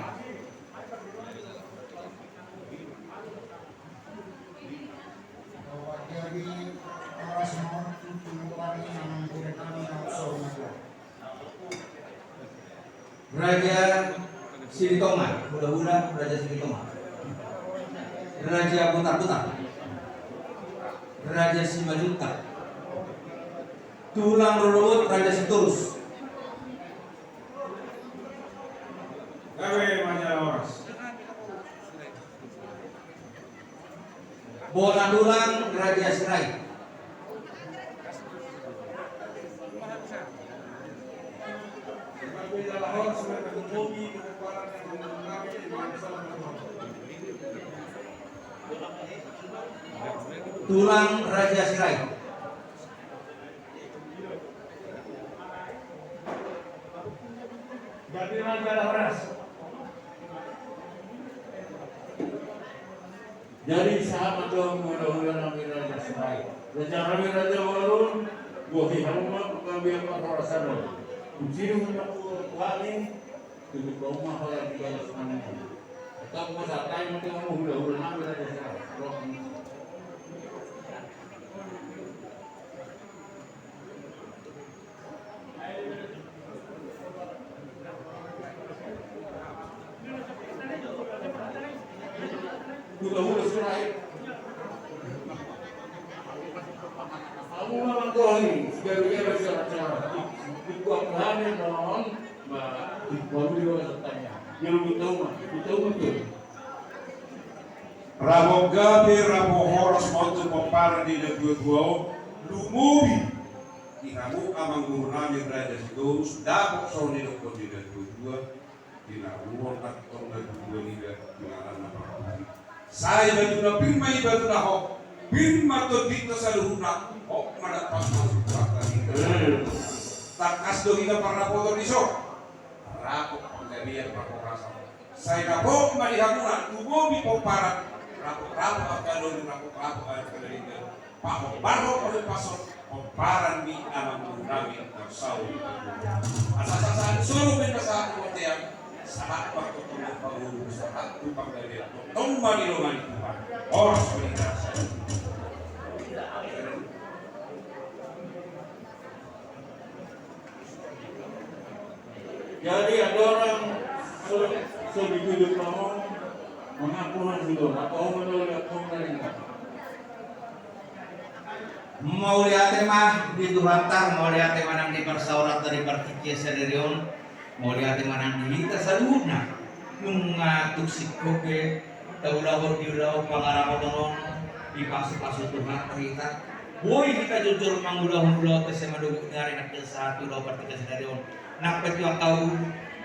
Raja Silitonga, hulahula Raja Silitonga. Raja Butarbutar. Raja Simanjuntak. Tulang rorobot Raja Sitorus. Gabe ma jala horas. Bona tulang Raja Sirait. Tulang Raja Sirait. Jadi sahat ma tu hamu hulahula nami Raja Sirait. Raja nami Raja Walun, bohi hamu ma panggabean parhorasan on. Kuciduk ma tu hami, tutup hamu ma holan di bagas nami. Tetap ma sahat hami ma tu hamu hulahula nami Raja Sirait. Hulahula Sirait. Hamu ma manggohi, sigaru-garu siacara-cara. Di kuat hami non, ma, di kuat dulu tanya. Dia lu tahu mah, dia tahu mah tu. Rap gabe, rap horas ma tu pomparan ni natuatua on, lumobi di hamu amang guru nami Raja Sitorus, dapot songon nidok ni natuatua, di na ruar antong natuatua ni da di ngaran na parhobas. Sai batu na pir ma i batu na hot, pir ma tondinta saluhutna, hot ma dampot saluhutna. Tangkas do hita parrapoton dison. Rapot panggabean parhorasan. Sai dapot ma di hamuna, lumobi pomparan, rapot-rapot angka doli, rapot-rapot angka doli. Pahombarhon ma di pason, pomparan ni amang guru nami na saur. Asa sasahat soro pe na sahat tu bontean, sahat ma tu tongtong pangulu, sahat tu panggabean, tongtong ma dilongani Tuhan. Horas ma di hita. Jadi andorang so, so dituduh kamu mengaku hasil, apa mau menolak pemerintah? Mauliate ma di Tuhanta, mauliate ma nang di parsaoranta di partingkian sadari on, mauliate ma nang di hita saluhutna. Nunga tung singkop be taulahon di ulaon pangarapoton on, dipasupasu Tuhanta hita. Boi hita jojor mangulahon ulaonta sian madungkon ni ari nangkin sahat tu ulaon partingkian sadari on. Nang pe tu angka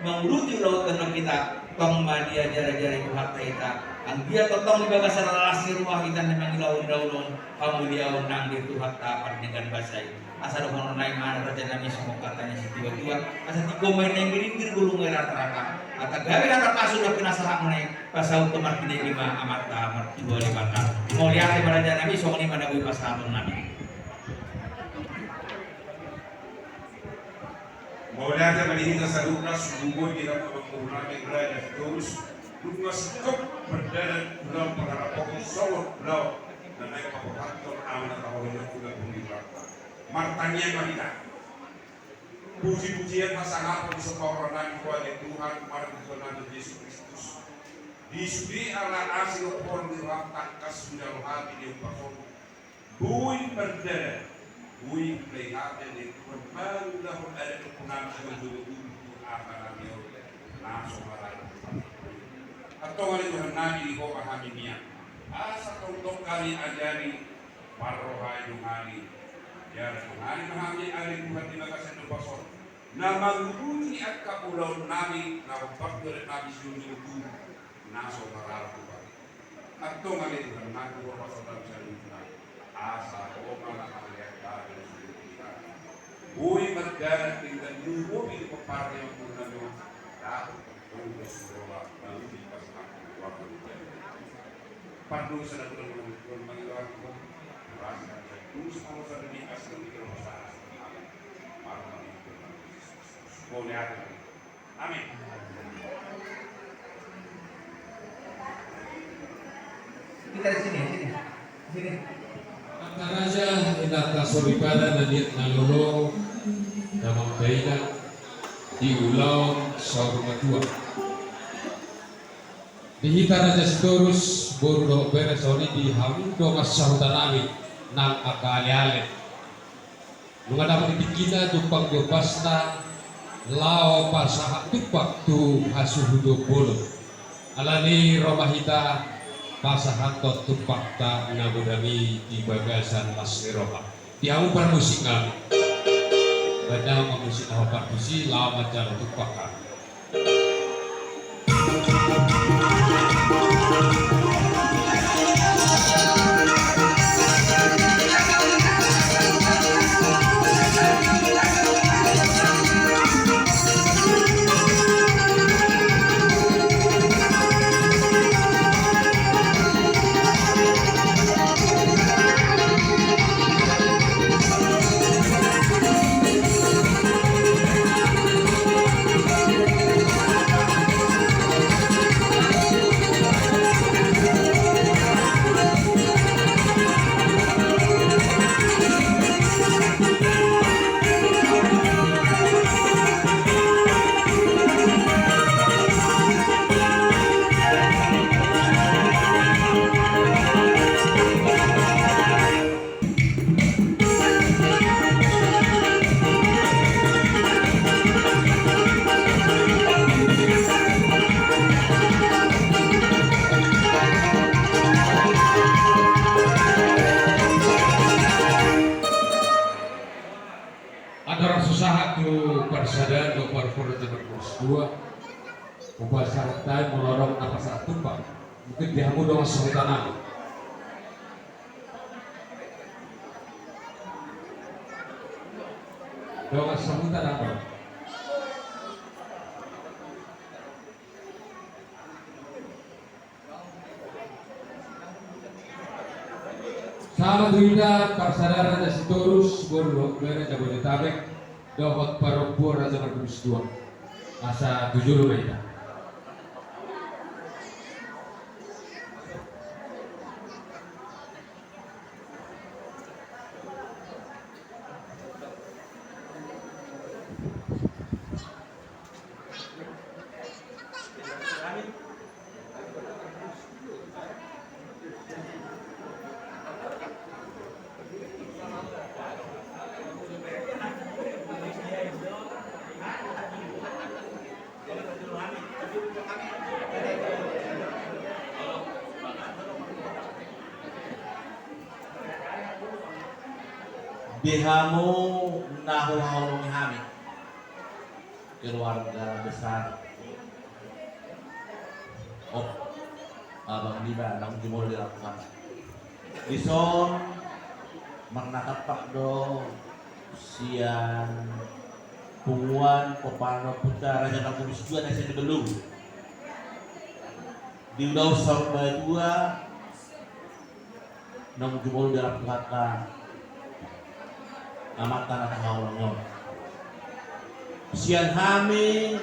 manguluti ulaonta on hita, tong ma diajarajari Tuhanta hita. Anggiat tongtong di bagasan las ni roha hita na mangulahon ulaon on, hamuliaon nang di Tuhanta pardenggan basa i. Asa dohonon nai ma raja nami songon hata ni situatua, asa tingkos ma i na inggiringgir, bulung ma i rata-rata. Asa gabe na tarpasu dohot pinasahatmuna i, pasaut tu marhite i ma Amanta Martua Debata. Mauliate ma raja nami, songon i ma na boi pasahaton nami. Mauliate ma di hita saluhutna, sumurung di hita amang guru nami Raja Sitorus, nunga singkop mardalan ulaon pangarapoton songon ulaon na naeng paborhathon ama na taholongan tu lambung ni rohanta. Martangiang ma hita. Puji-pujian hasangapon di sombahon nami tu Tuhan, marhite Tuhannami Jesus Kristus. Di sude ala asi dohot holong ni roham tangkas hujalo hami di upas on. Boi mardalan, boi huulahon hami di Tuhan, mangulahon adat dohot nami sian jolo tu aha nami on, na so marada. Antong ale Tuhannami, di Ho ma hami mian. Asa tongtong hami ajari, parrohai do hami. Jala dohononnami ma hami ale Tuhan di bagasan upas on, na mangurupi angka ulaonnami, na hombar tu adatnami sian jolo tu na so marada tu Ho. Antong ale Tuhannami, hupasahat hami saluhutna, asa Ho ma na mangalean hami di sude. Boi mardalan denggan ni Ho, boi mardalan denggan ni Ho. Amin. Kita di sini, sini. Sini. Angka raja, inanta soripada, na liat na lolo, damang dainang, di ulaon saur matua. Di hita Raja Sitorus, boru dohot bere, songon i di hamu dongan sahutanami nang angka aleale. Nunga dapot di tingkina jumpang di ombasna laho pasahat tumpak tu hasuhuton bolon. Alani i ro ma hita pasahathon tumpakta na godang i di bagasan las ni roha. Di hamu parmusik nami. Baen damang ma musik na hombar tusi, laho manjalo tumpak hami. Andorang so sahat tu parsadaan dohot parpura jambar kumis dua, hupasahat hami molo adong na pasahat tumpak. Mungkin di hamu dongan sahutanami. Dongan sahuta dang ro. Sahat tu hita parsadaan Raja Sitorus, boru dohot bere Jabodetabek dohot parompuan Raja Markulis dua. Asa tu jolo ma hita. Di hamu na huhaholongi hami, keluarga besar, oh, abang niba na jumolo di Labuhan. Dison marnatampak do sian punguan pomparan ni ompunta Raja Markulis dua na sian di Belu. Di ulaon saur matua naung jumolo di Labuhan amanta na tahaholongi on. Sian hami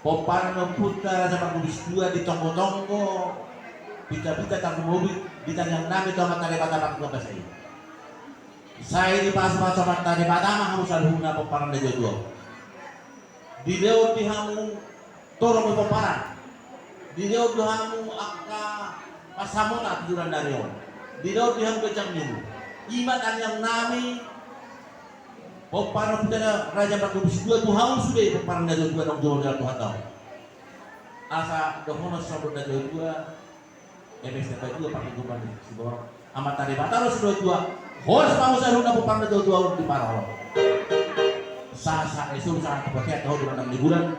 pomparan ni ompunta Raja Markulis dua di tonggo-tonggo, pita-pita tarlumobi di tangiang nami tu Amanta Debata Pangkuaso i. Sai dipasupasu Amanta Debata ma hamu saluhutna pomparan na tuatua. Dilehon di hamu torop ni pomparan. Dilehon di hamu angka pansamotan tu joloan ni ari on. Dilehon di hamu ganjang ni umur. I ma tangiang nami pomparan Ompunta Raja Marga Dua tu hamu sude pomparan na tuatua naung dijalo Tuhanta on. Asa dohonon sian na tuatua, eme sian na tuatua parhitopahon ni siborok. Amanta Debata do sinuatua. Horas ma hamu saluhutna pomparan na tuatua on di parholo. Sahat-sahat ni solu, sahat tu patean tahu di mandang ni bulan.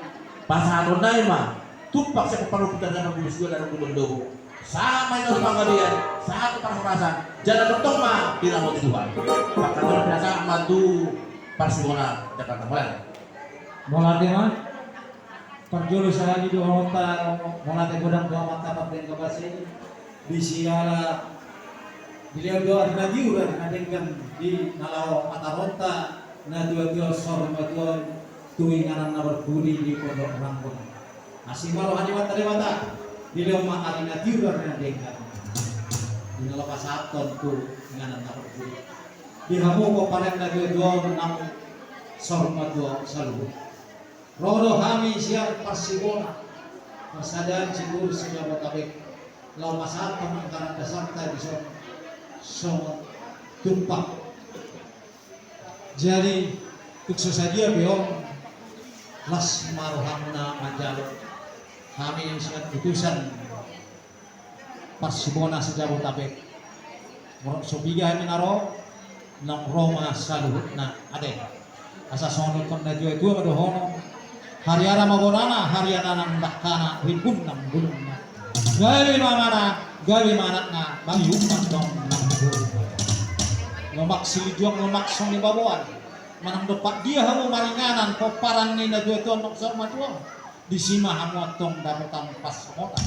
Pasahaton nami ma tumpak sian pomparan Ompunta Raja Marga Dua na dung di Pondopo. Sahat ma i tu panggabean, sahat tu parhorasan. Jala tongtong ma diramoti Tuhan. Pasahaton nami ma tu Parsibohona Jakarta. Mauliate. Mauliate ma. Parjolo sahali dohononta mauliate godang tu Amanta Pardenggan Basa i, di siala dilehon do ari na tiur ari na denggan di na laho pataronta na tuatua saur matua tu inganan na marpudi di Pondok Ranggon. Asi ma roha ni Amanta Debata, dilehon ma ari na tiur ari na denggan di na laho pasahathon tu inganan na marpudi. Di hamu pomparan na tuatua on nang saur matua saluhut. Ro do hami sian Parsibohona, parsadaan Situr se-Jabotabek, laho pasahathon anggaran dasarta dison songon tumpak. Jadi tung so sadia pe on, las ma rohamuna manjalo. Hami sian utusan Parsibohona se-Jabotabek. Molo so piga hami na ro, nang ro ma saluhutna ate. Asa songon dohot na tuatua ma dohonon: Hariara ma gorana, hariara nang dangkana, rimbun nang bulungna. Gabe ma amana, gabe ma anakna, bagi umat nang bulungna. Lomak silinjuang, lomak songon i baboan. Manang dompak dia hamu maringanan pomparan ni na tuatua on nang saur matua, disi ma hamu antong dapotan pansamotan.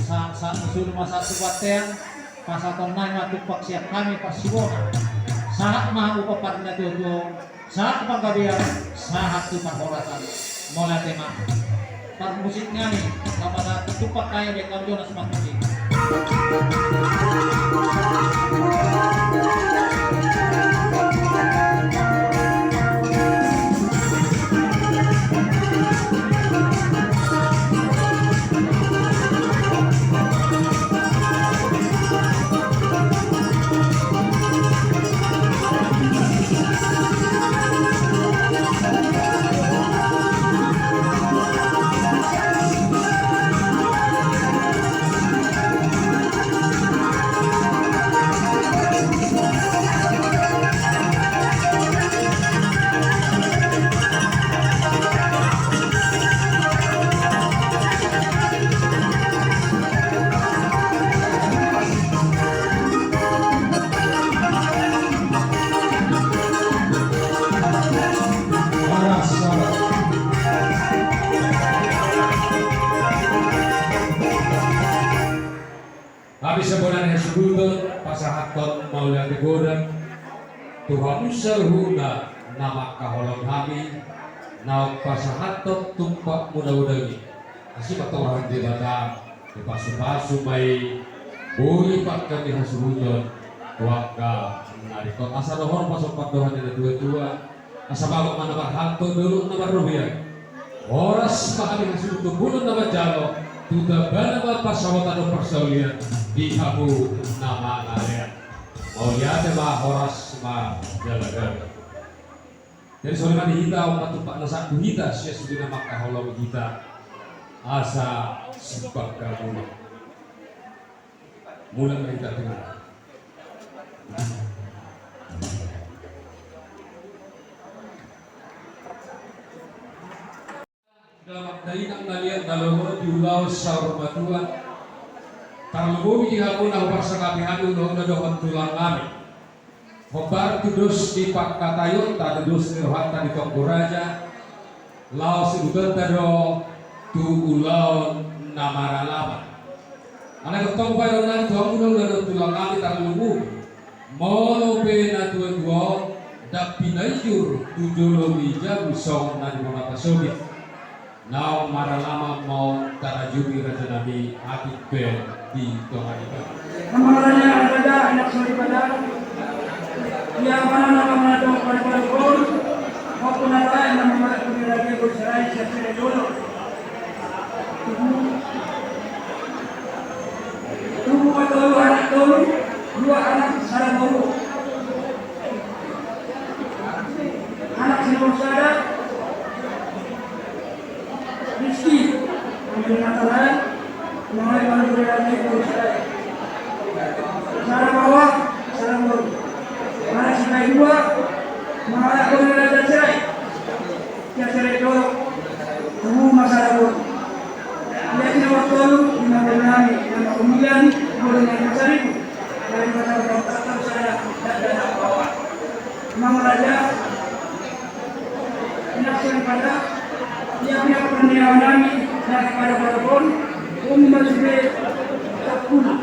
Sahat-sahat ni solu ma sahat tu bontean, pasahaton nami ma tumpak sian hami Parsibohona. Sahat ma hamu pomparan na tuatua on, sahat tu panggabean, sahat tu parhorasan. Mauliate ma. Parmusik nami, laho pasahat tumpak nai, baen hamu jolo na suman musik. Hami sian bona ni hasuhuton pasahathon mauliate godang tu hamu saluhutna na mangkaholongi hami, naung pasahathon tumpak muna godang i. Asi ma tu Tuhan Debata, dipasupasu ma i, boi pangkat ni hasuhuton tu angka na ringkot. Asa dohor pasopan dohot ni na tuatua, asa bagot ma na marhalto, dolok na marrobean. Horas ma hami hasuhuton bolon na manjalo, tu tambana ma pansamotan dohot parsaulian di hamu na mangalean. Mauliate ma, horas ma jala gabe. Jadi songon i ma di hita, on ma tumpak na sahat tu hita sian sude na mangkaholongi hita. Asa sipangka muna. Mulak ma hita tu na. Damang dainang na liat na lomo di ulaon saur matua. Tarlumobi di hamu na huparsangapi hami ulaonna dohot tulang nami. Hombar tudos ni pangkataionta, tudos ni rohanta di Tonggo Raja, laos ibutanta do tu ulaon na maralaman. Alai tongtong baenon nami tu hamu ulaon dohot tulang nami, tarlumobi molo pe na tuatua on ndang pinaijur tu jolo ni jabu songon na di bona pasogit. Naung maralaman ma on, tarajumi raja nami atik pe di tonga ni baba. Namanya ada anak daripada ia mana Ia pihak pernyataan nami dari pada balkon, umum masih tak pula.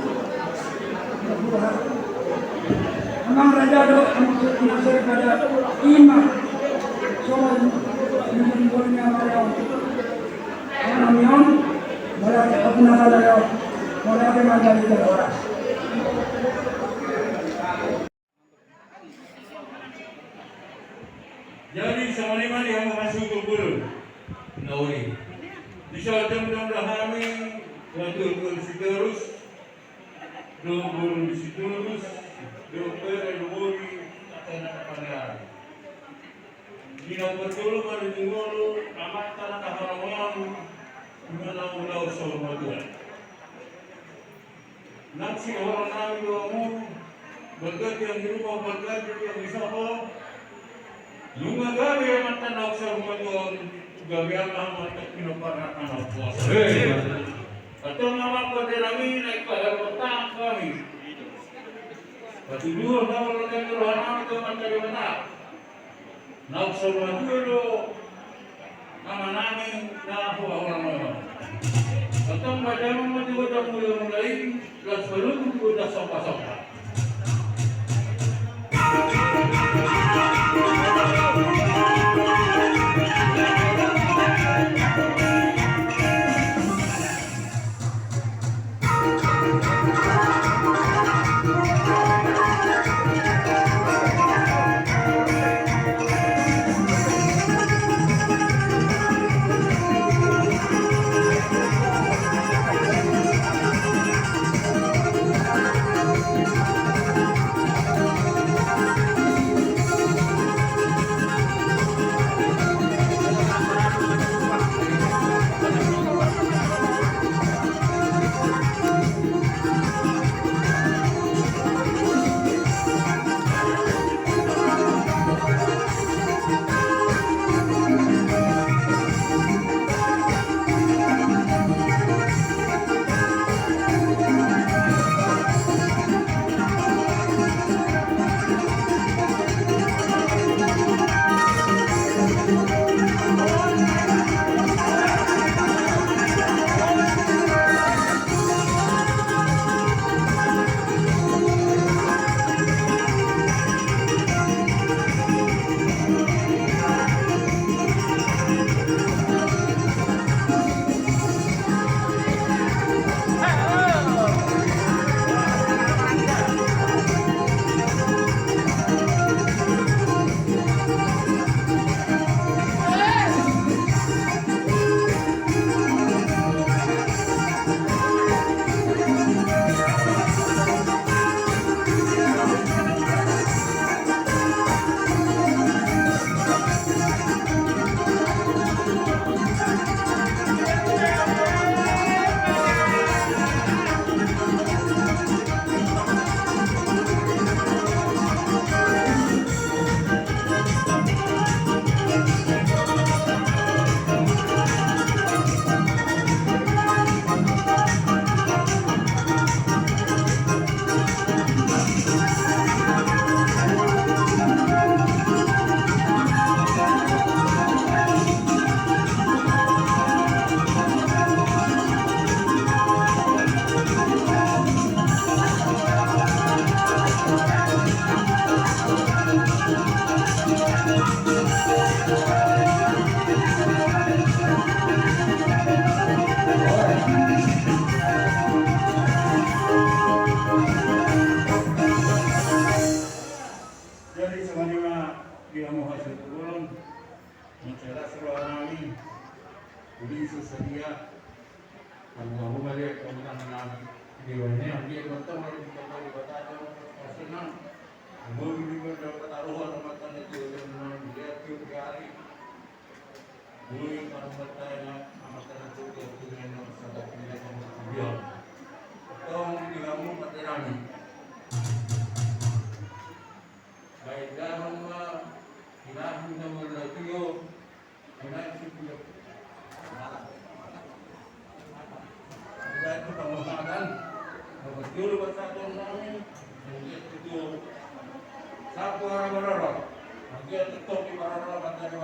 Amang raja do, amang daripada ima, songon menimbulnya malam. Amang mion, malam aku nama layo, malam aku mandali terhormat. Jadi songon i ma di hamu hasuhuton bolon na uli. Di son jam jam dah hami, waktu pun Sitorus, do bolon di Sitorus, do pere do boli, atau na kapaniari. Di na perjolo ma di ngolu, amanta na kaharongoan, di na ulau saur matua. Nang sidohonon nami do hamu, berganti yang di rumah, berganti yang di sopo. Nunga gabe amanta na saur matua on, gabe amanta pinompar na puasa. Antong amang pande nami, naeng pagar bertang kami. Patuduhon na olo nami roha nami tu amanta Debata. Na saur matua do ama nami na huhaholongi on. Antong bahen damang ma tu godang mula-mula i, laos palutu tu godang somba-somba.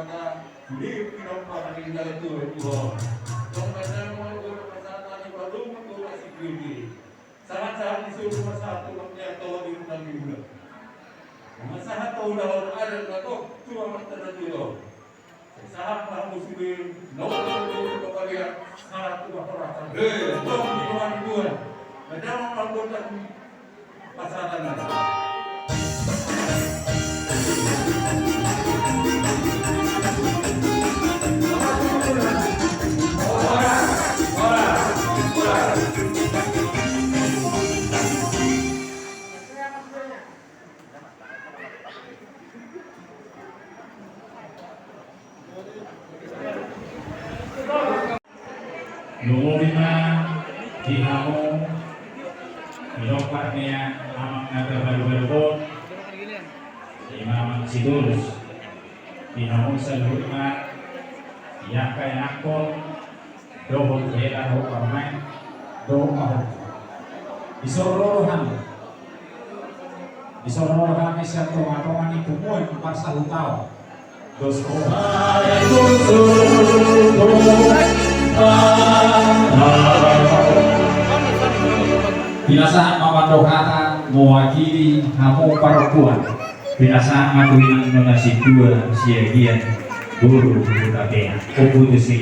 Sude pinompar ni natuatua on. Tong na jama ma gora pasahaton ni palumon gora si Pipi. Sahat-sahat ni solu ma sahat tu pangkiatoan di undang ni ula. Masahat tu undang adat na tong tu amanta natuatua on. Sahat ma hamu sude na undang ni ula pangalian sahat tu panghorasan. Tong di roha ni Tuhan. Na jama ma gora pasahaton na. Lumobi ma di hamu, di dokter ni amang na terbaru-baru on, di amang Sitorus, di hamu saluhutna, di angka anakkon, dohot hela dohot parumaen, dohot pahompu. Di son roha ni, di son roha ni sian tonga-tonga ni punguan parsahutaon. Pinasahat ma mandok hata mewakili hamu parompuan. Pinasahat ma tu inang nona sindua Siagian boru Hutapea. Ompu tu si.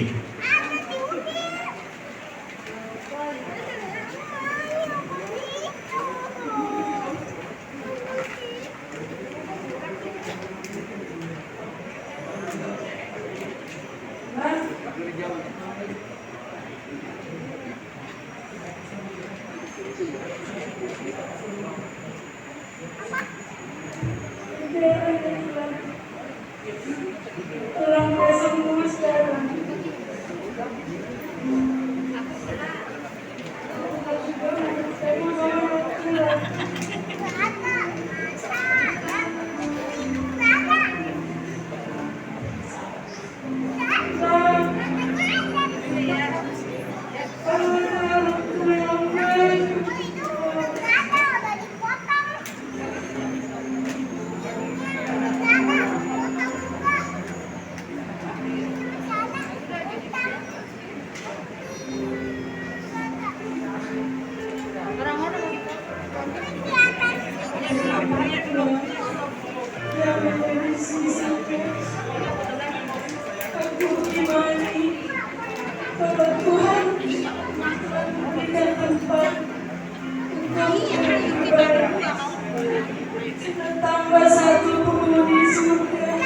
Tambah satu penghuni surga.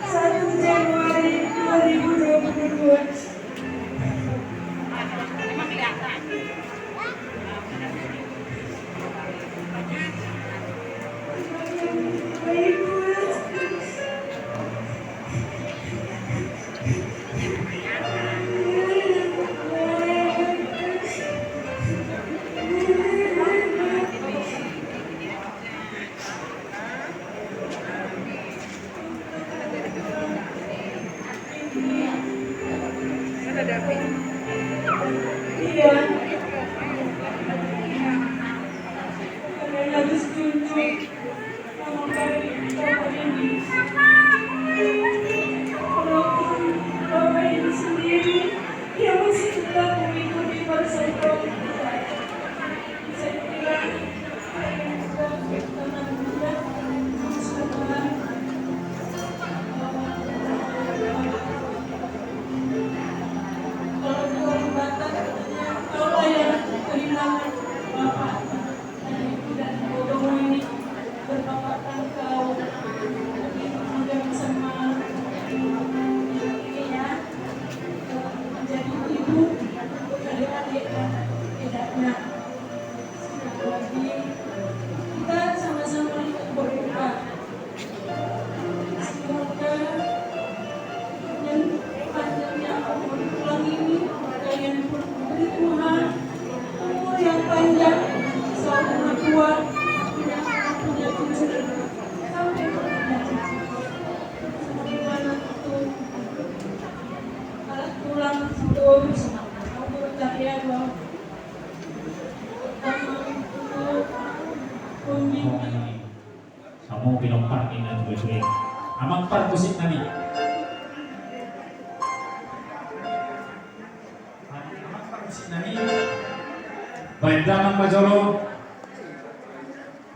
Satu Januari dua ribu dua puluh dua. Walaupun Bapak ini sendiri, dia masih tetap mengikuti perseteruan kita. Saya kira menjadi ibu dari adik dan tidaknya. Sekali lagi, kita sama-sama berdoa. Semoga dengan panjangnya umur tulang ini, kalian pun diberi Tuhan umur yang panjang, selalu berbuah, punya anak, punya cucu, sampai punya cucu. Sebagaimana itu, kalau tulang itu sama, umur kalian, Bang. Hamu pinompar ni natuatua i. Amang parmusik nami. Amang parmusik nami. Baen damang ma jolo.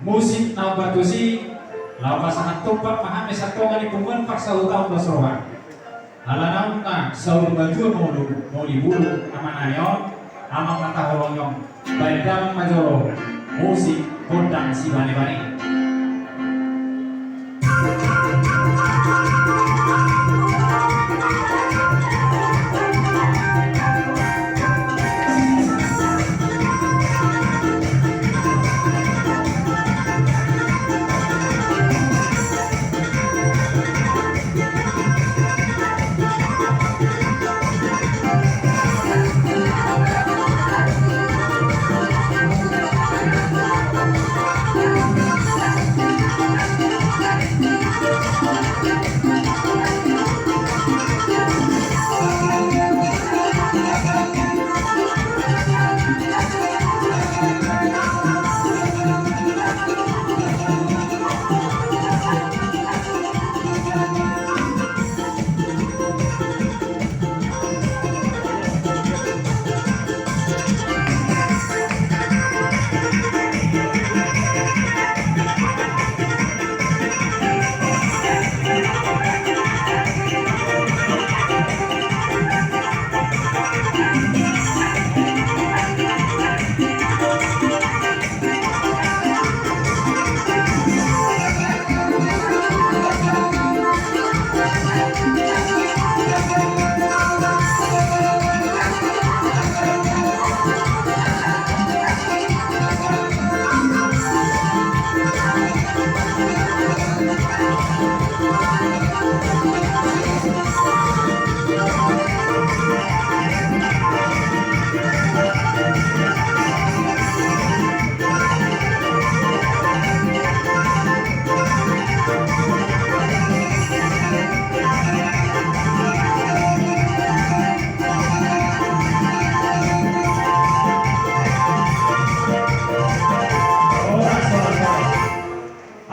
Musik na umbahen tusi, laho pasahat tumpak ma hami sian tonga ni punguan parsahutaon dos roha. Ala naung na saur matua molo, molo di bulu, amanami on, amang na taholongi on, baen damang ma jolo, musik gondang sibanebane.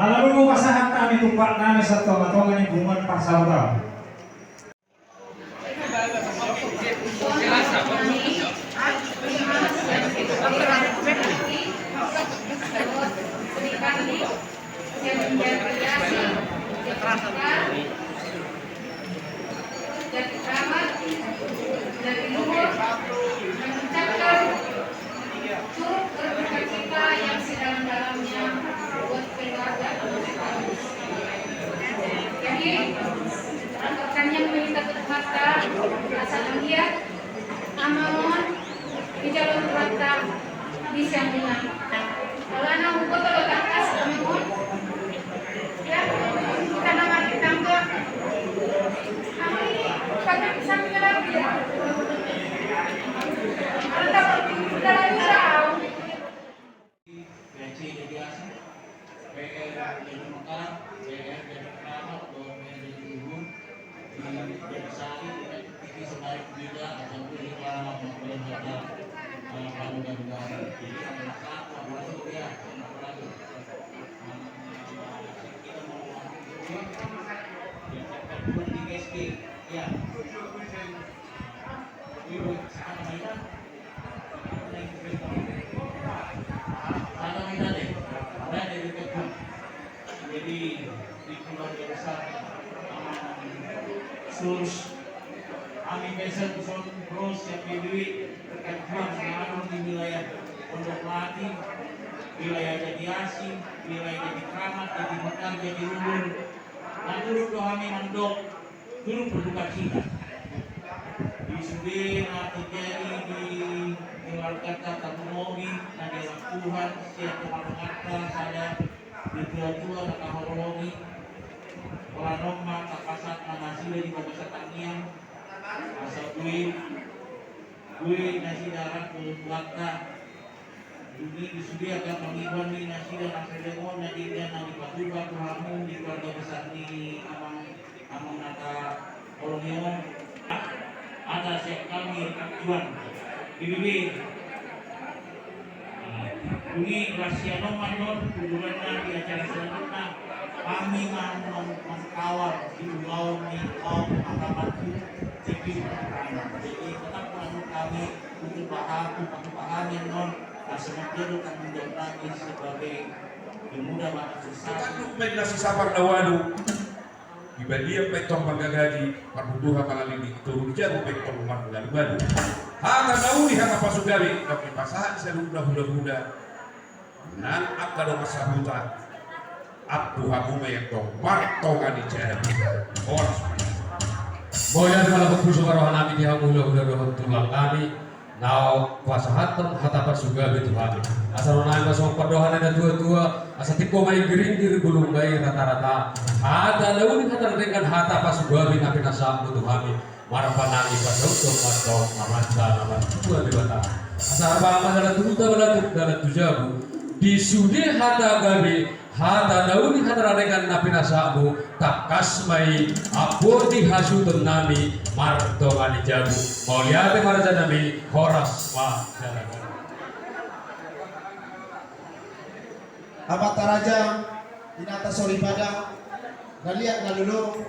Ala nunga pasahat hami tumpak nami sian tonga-tonga ni punguan parsahutaon. Turut berduka cita yang sedalam-dalamnya buat keluarga. Jadi, rekan-rekan yang meminta ke Tuhanta, asa anggiat amang on dijalo Tuhanta di siang ina. Alana huboto do tangkas amang on. Ya, kita nama tetangga. Amang ini pakai pisang merah ya. Ada dapat tinggi dalam jauh. P C jadi asing, P R jadi mekar, P R jadi keramat, bahwa P R jadi luhur, di jadi sari, di sembari kita, atau di kita, memperlihatkan, eh, pramugari-mugari. Jadi, kalau masak, kalau masuk, ya, kalau masuk. Nah, kita mau masuk dulu, ya, kita dulu di S K, ya. Jadi, di keluarga besar, Amang Sulus, kami pesan son terus ya, P B B, rekan juang yang ada di wilayah Pondok Melati, wilayah Jatiasi, wilayah Jati Kramat, Jati Mekar, Jatiluhur. Nah, turut do hami mandok turut berduka cita. Di sude na terjadi di keluargata, tarlumobi na dialap Tuhan sian tonga-tonganta sada di tua-tua na taholongi. Pola on ma tapasahat ma nasida di bagasan tangiang. Asa boi, boi nasida rap tu Tuhanta. Dungi di sude angka pangidoan ni nasida na saleleng on na denggan na dipatupa tu hamu di keluarga besar ni amang, amang na taholongi on. Ada siap kami tuan. Di bibir. Dungi rahasia on ma non, kuburanna di acara selanjutnya. Hami ma annon mangkawal di ulaon ni aom harapanhu, jadi, jadi tetap ma annon hami untuk paham, untuk pahami annon, asa manjalo tanggung jawab nami sebagai pemuda bangsa. Tanduk ma inna sisapar na ualu, di balian ma intong manggagadi, parbutuha mangalili, toru di jabu ma intong marngalualu. Hata na uli hata pasugabe, na dipasahat saluhutna hulahula. Nang angka dongan sahuta, ampu hamu ma i antong martonga ni jabu. Horas. Mauliate ma, laho pusu ma roha nami di hamu hulahula dohot tulang nami, na pasahathon hata pasugabe tu hami. Asa roha nami ma songon pandohan ni na tuatua, asa tingko ma inggiringgir, bulung ma i ratarata. Hata na uli hata na denggan, hata pasugabe na pinasahatmu tu hami. Marpanangi pasaut ma antong Amanta na martua Debata. Asa arba ma dalan tu huta, balatuk dalan tu jabu. Di sude hata gabe, hata na uli, hata na denggan na pinasahatmu, tangkas ma i ampuon ni hasuhuton nami martonga ni jabu. Mauliate ma raja nami, horas ma jala. Amanta raja, inanta soripada, na liat na lolo.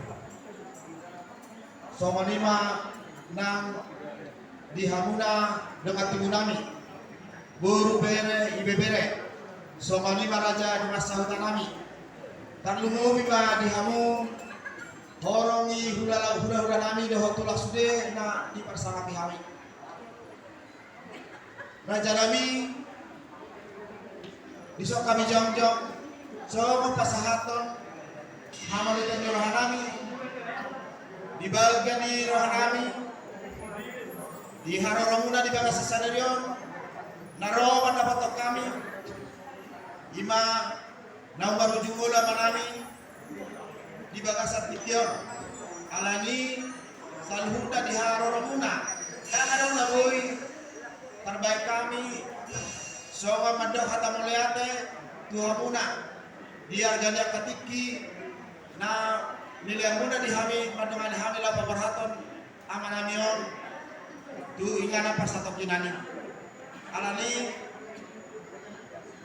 Songon i ma nang di hamuna dongan tubu nami, boru, bere, ibebere, songon i ma raja dongan sahuta nami. Tarlumobi ma di hamu horong ni hula-, hulahula nami dohot tulang sude na diparsangapi hami. Raja nami, dison hami jongjong songon pasahathon hamaluton ni roha nami, di balga ni roha nami, di haroromuna di bagasan sadari on, na ro mandapothon hami, i ma naung marujung olo ama nami di bagasan tingki on. Alani saluhutna di haroromuna, ndang adong na boi tarbahen hami songon mandok hata mauliate tu hamuna di arga ni angka tingki na nileanmuna di hami, mandongani hami laho paborhathon ama nami on tu inganan parsatongkinan i. Alani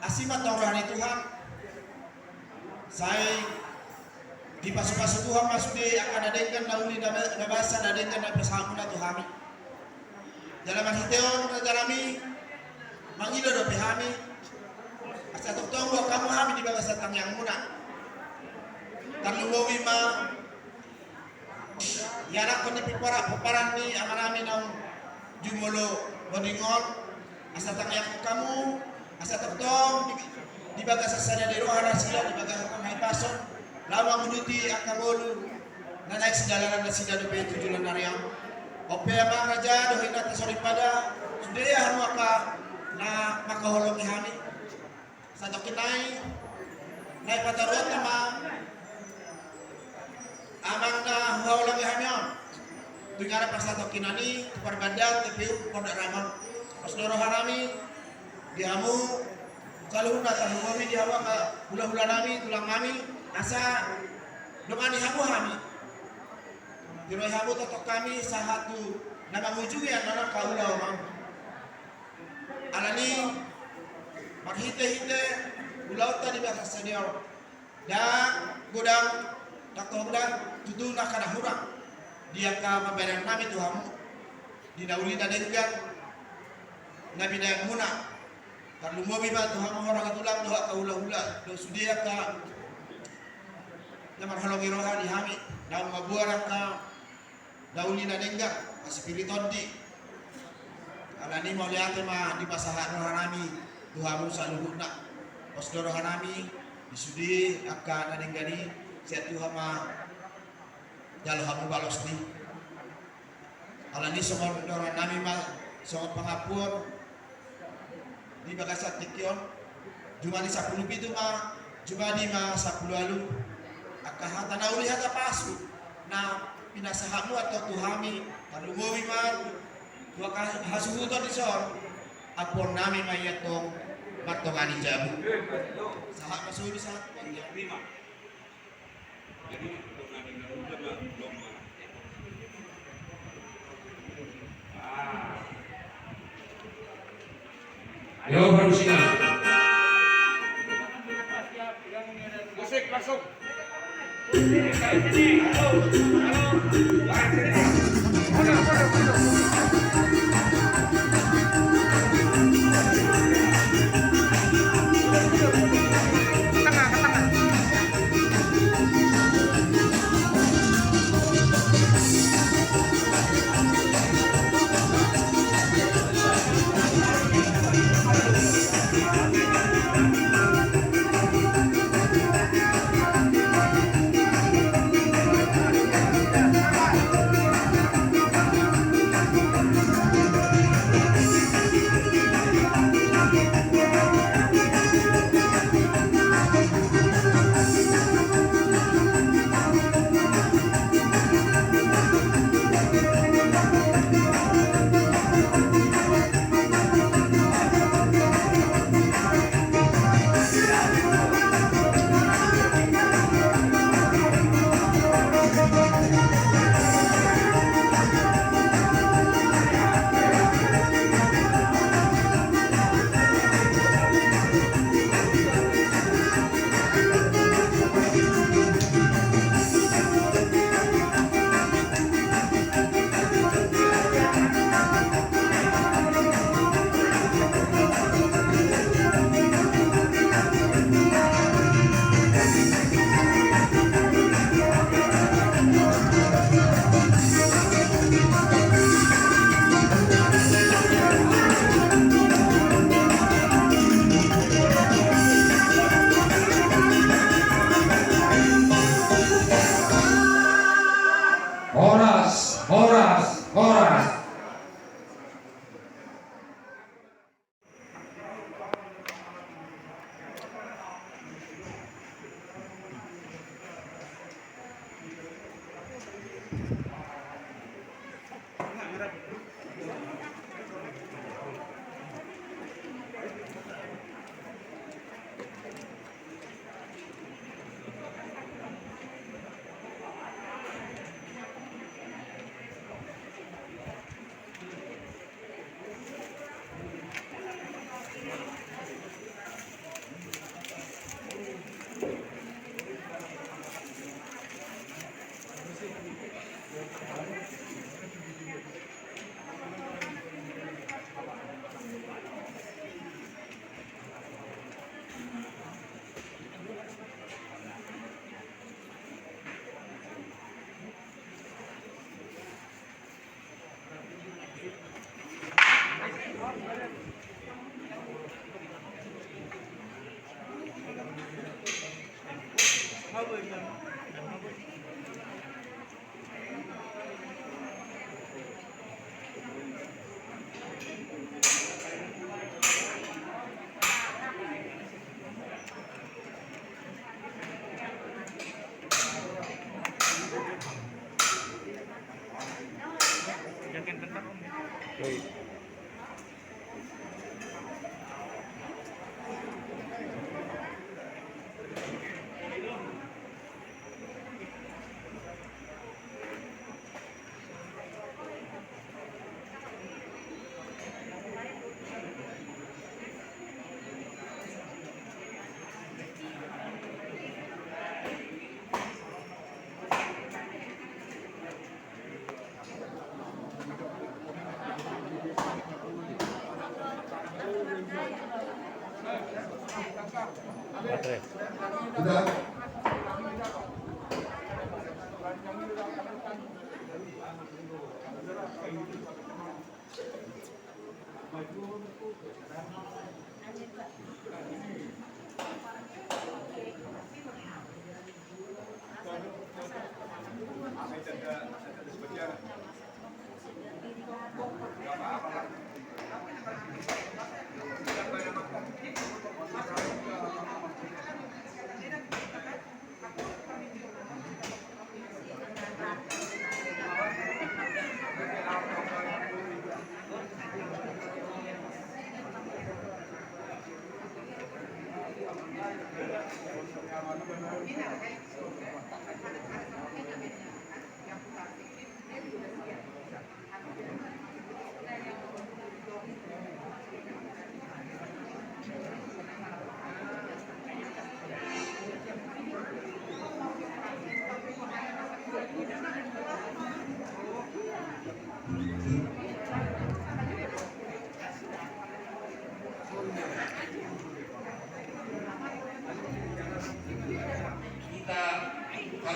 asi ma antong roha ni Tuhan, sai dipasupasu Tuhan ma sude angka na denggan na uli na ba-, na basa na denggan na pinasahatmuna tu hami. Jala marhite on raja nami, mangido dope hami, asa tongtong boan hamu hami di bagasan tangiangmuna. Tarlumobi ma ianakhon ni pomparan, pomparan ni ama nami naung jumolo borngin on, asa tangianghon hamu, asa tongtong di, di bagasan sada ni roha nasida, di bagasan hahipason, laho manguduti angka ngolu na naeng sidalanan nasida dope tu joloan ni ari on. On pe amang raja dohot inanta soripada, sude hamu angka na mangkaholongi hami. Satongkin nai, nai pataruhon ma amang na huhaholongi hami on tu inganan parsatongkinan i, tu parbandaan T P U Pondok Rangon. Pos do roha nami di hamu saluhutna, tarlumobi di hamu angka hulahula nami, tulang nami, asa dongani hamu hami, tiroi hamu tongtong hami sahat tu na mangujungi annon angka ulaon on. Alani marhitehite ulaonta di bagasan sadari on, ndang godang, ndang tong, ndang tutu na angka na hurang di angka pambahenan nami tu hamu di na uli na denggan na binahenmuna. Tarlumobi ma tu hamu horong tulang dohot angka hulahula dohot sude angka na marholong ni roha di hami, naung mamboan angka na uli na denggan, na sipir ni tondi. Alani mauliate ma dipasahat roha nami tu hamu saluhutna. Pos do roha nami di sude angka na denggan i, sai Tuhan ma jalo hamu balosni. Alani songon dohonon nami ma, songon pangampuon di bagasan tingki on, jumadi sampulu pitu ma, jumadi ma sampulu ualu. Angka hata na uli, hata pasu na pinasahatmu antong tu hami, tarlumobi ma tu angka hasuhuton dison, ampuon nami ma i antong martonga ni jabu. Sahat ma solu, sahat ma solu. Yo, produksinya. Musik langsung. Horas, horas, horas.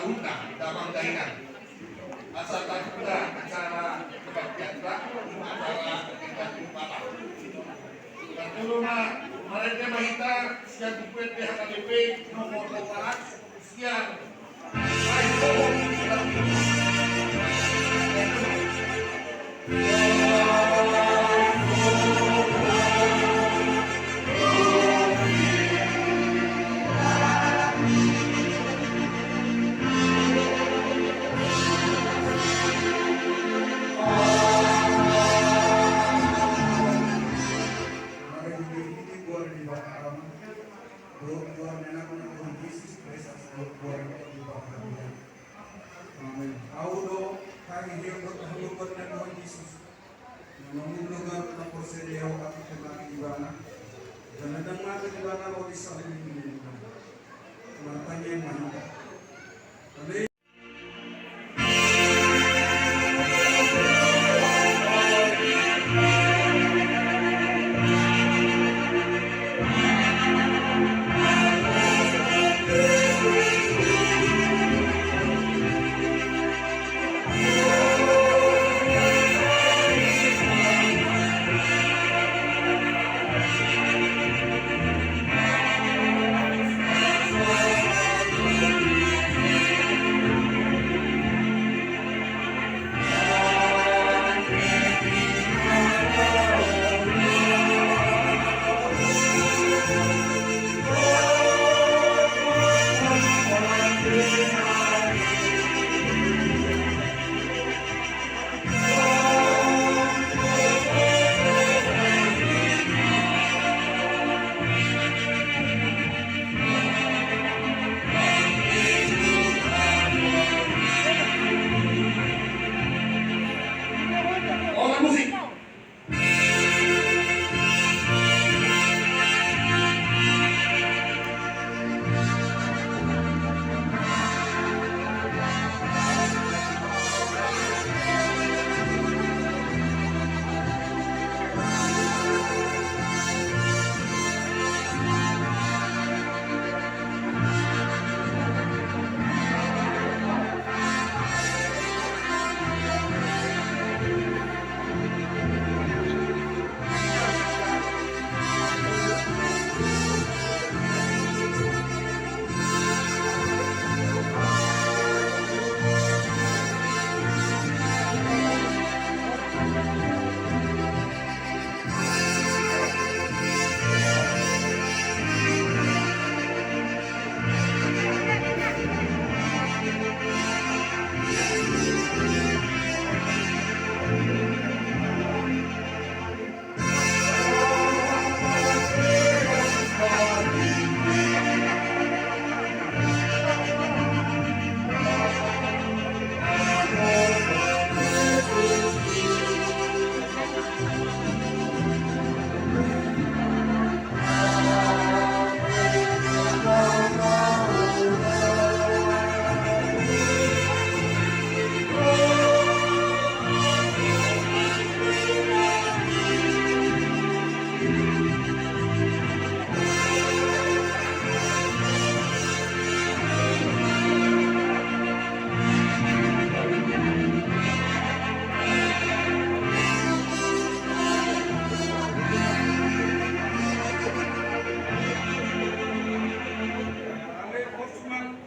Huna, damang dainang. Asa tabuka acara kebaktian, acara kebaktian. Parjolo ma marende ma hita sian Buku Ende H K B P nomor opat, sian Dohot goar ni Anakna Tuhan Jesus Kristus, dohot goar ni Tondi Parbadia. Amen. Ahu do hahihion dohot hangoluan ni Tuhan Jesus. Na mangolu ganup na porsea di ahu, atik pe mate di ibana. Jala ndang mate di ibana ro di salelenglelengna. Martangiang ma hita. Amen.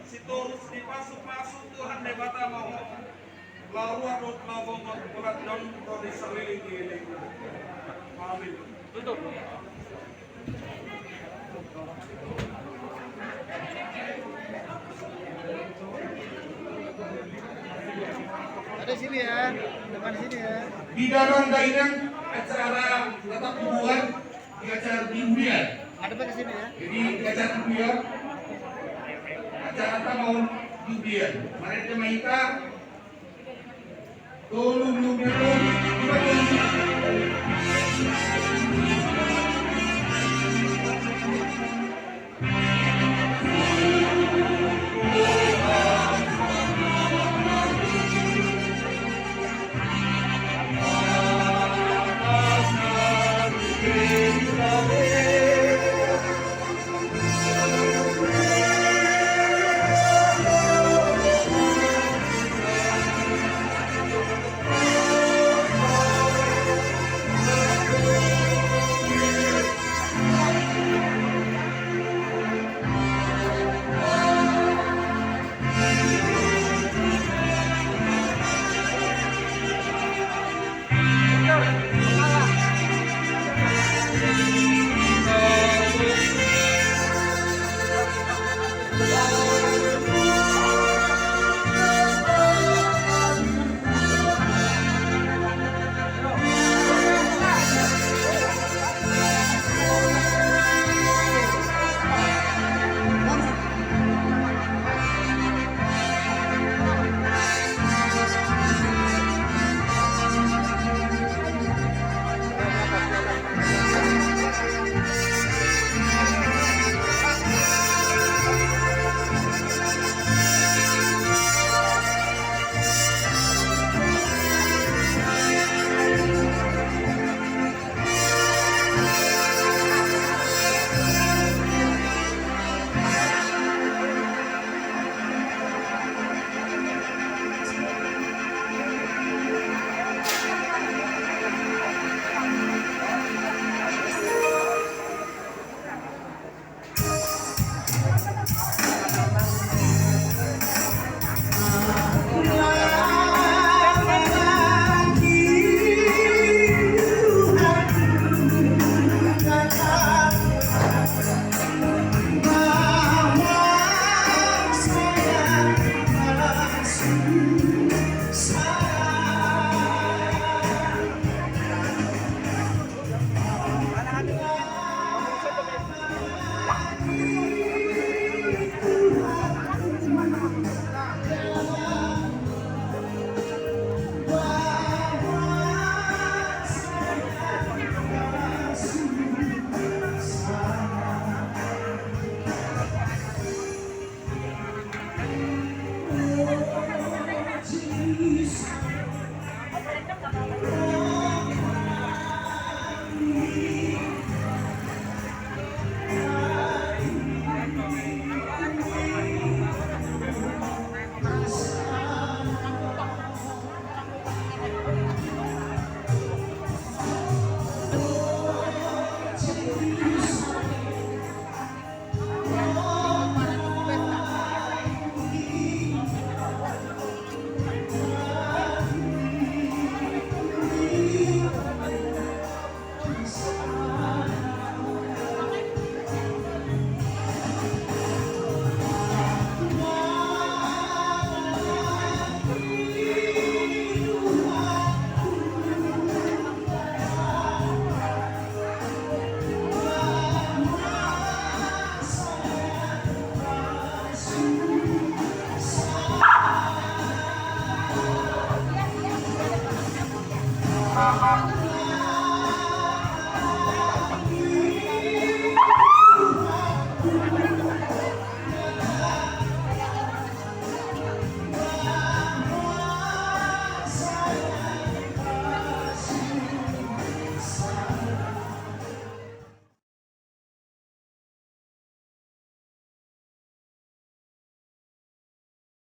Sitorus dipasupasu Tuhan Debata ma ho. Laho ruar dohot laho bongot, holan na ro di saleleng ni lelengna. Amin. Tutup. Ada sini ya, depan sini ya. Di dalam dainang acara tatap hubungan di acara di Ubian. Ada ke sini ya. Jadi di acara Ubian, acara tamu di Ubian. Marende ma hita.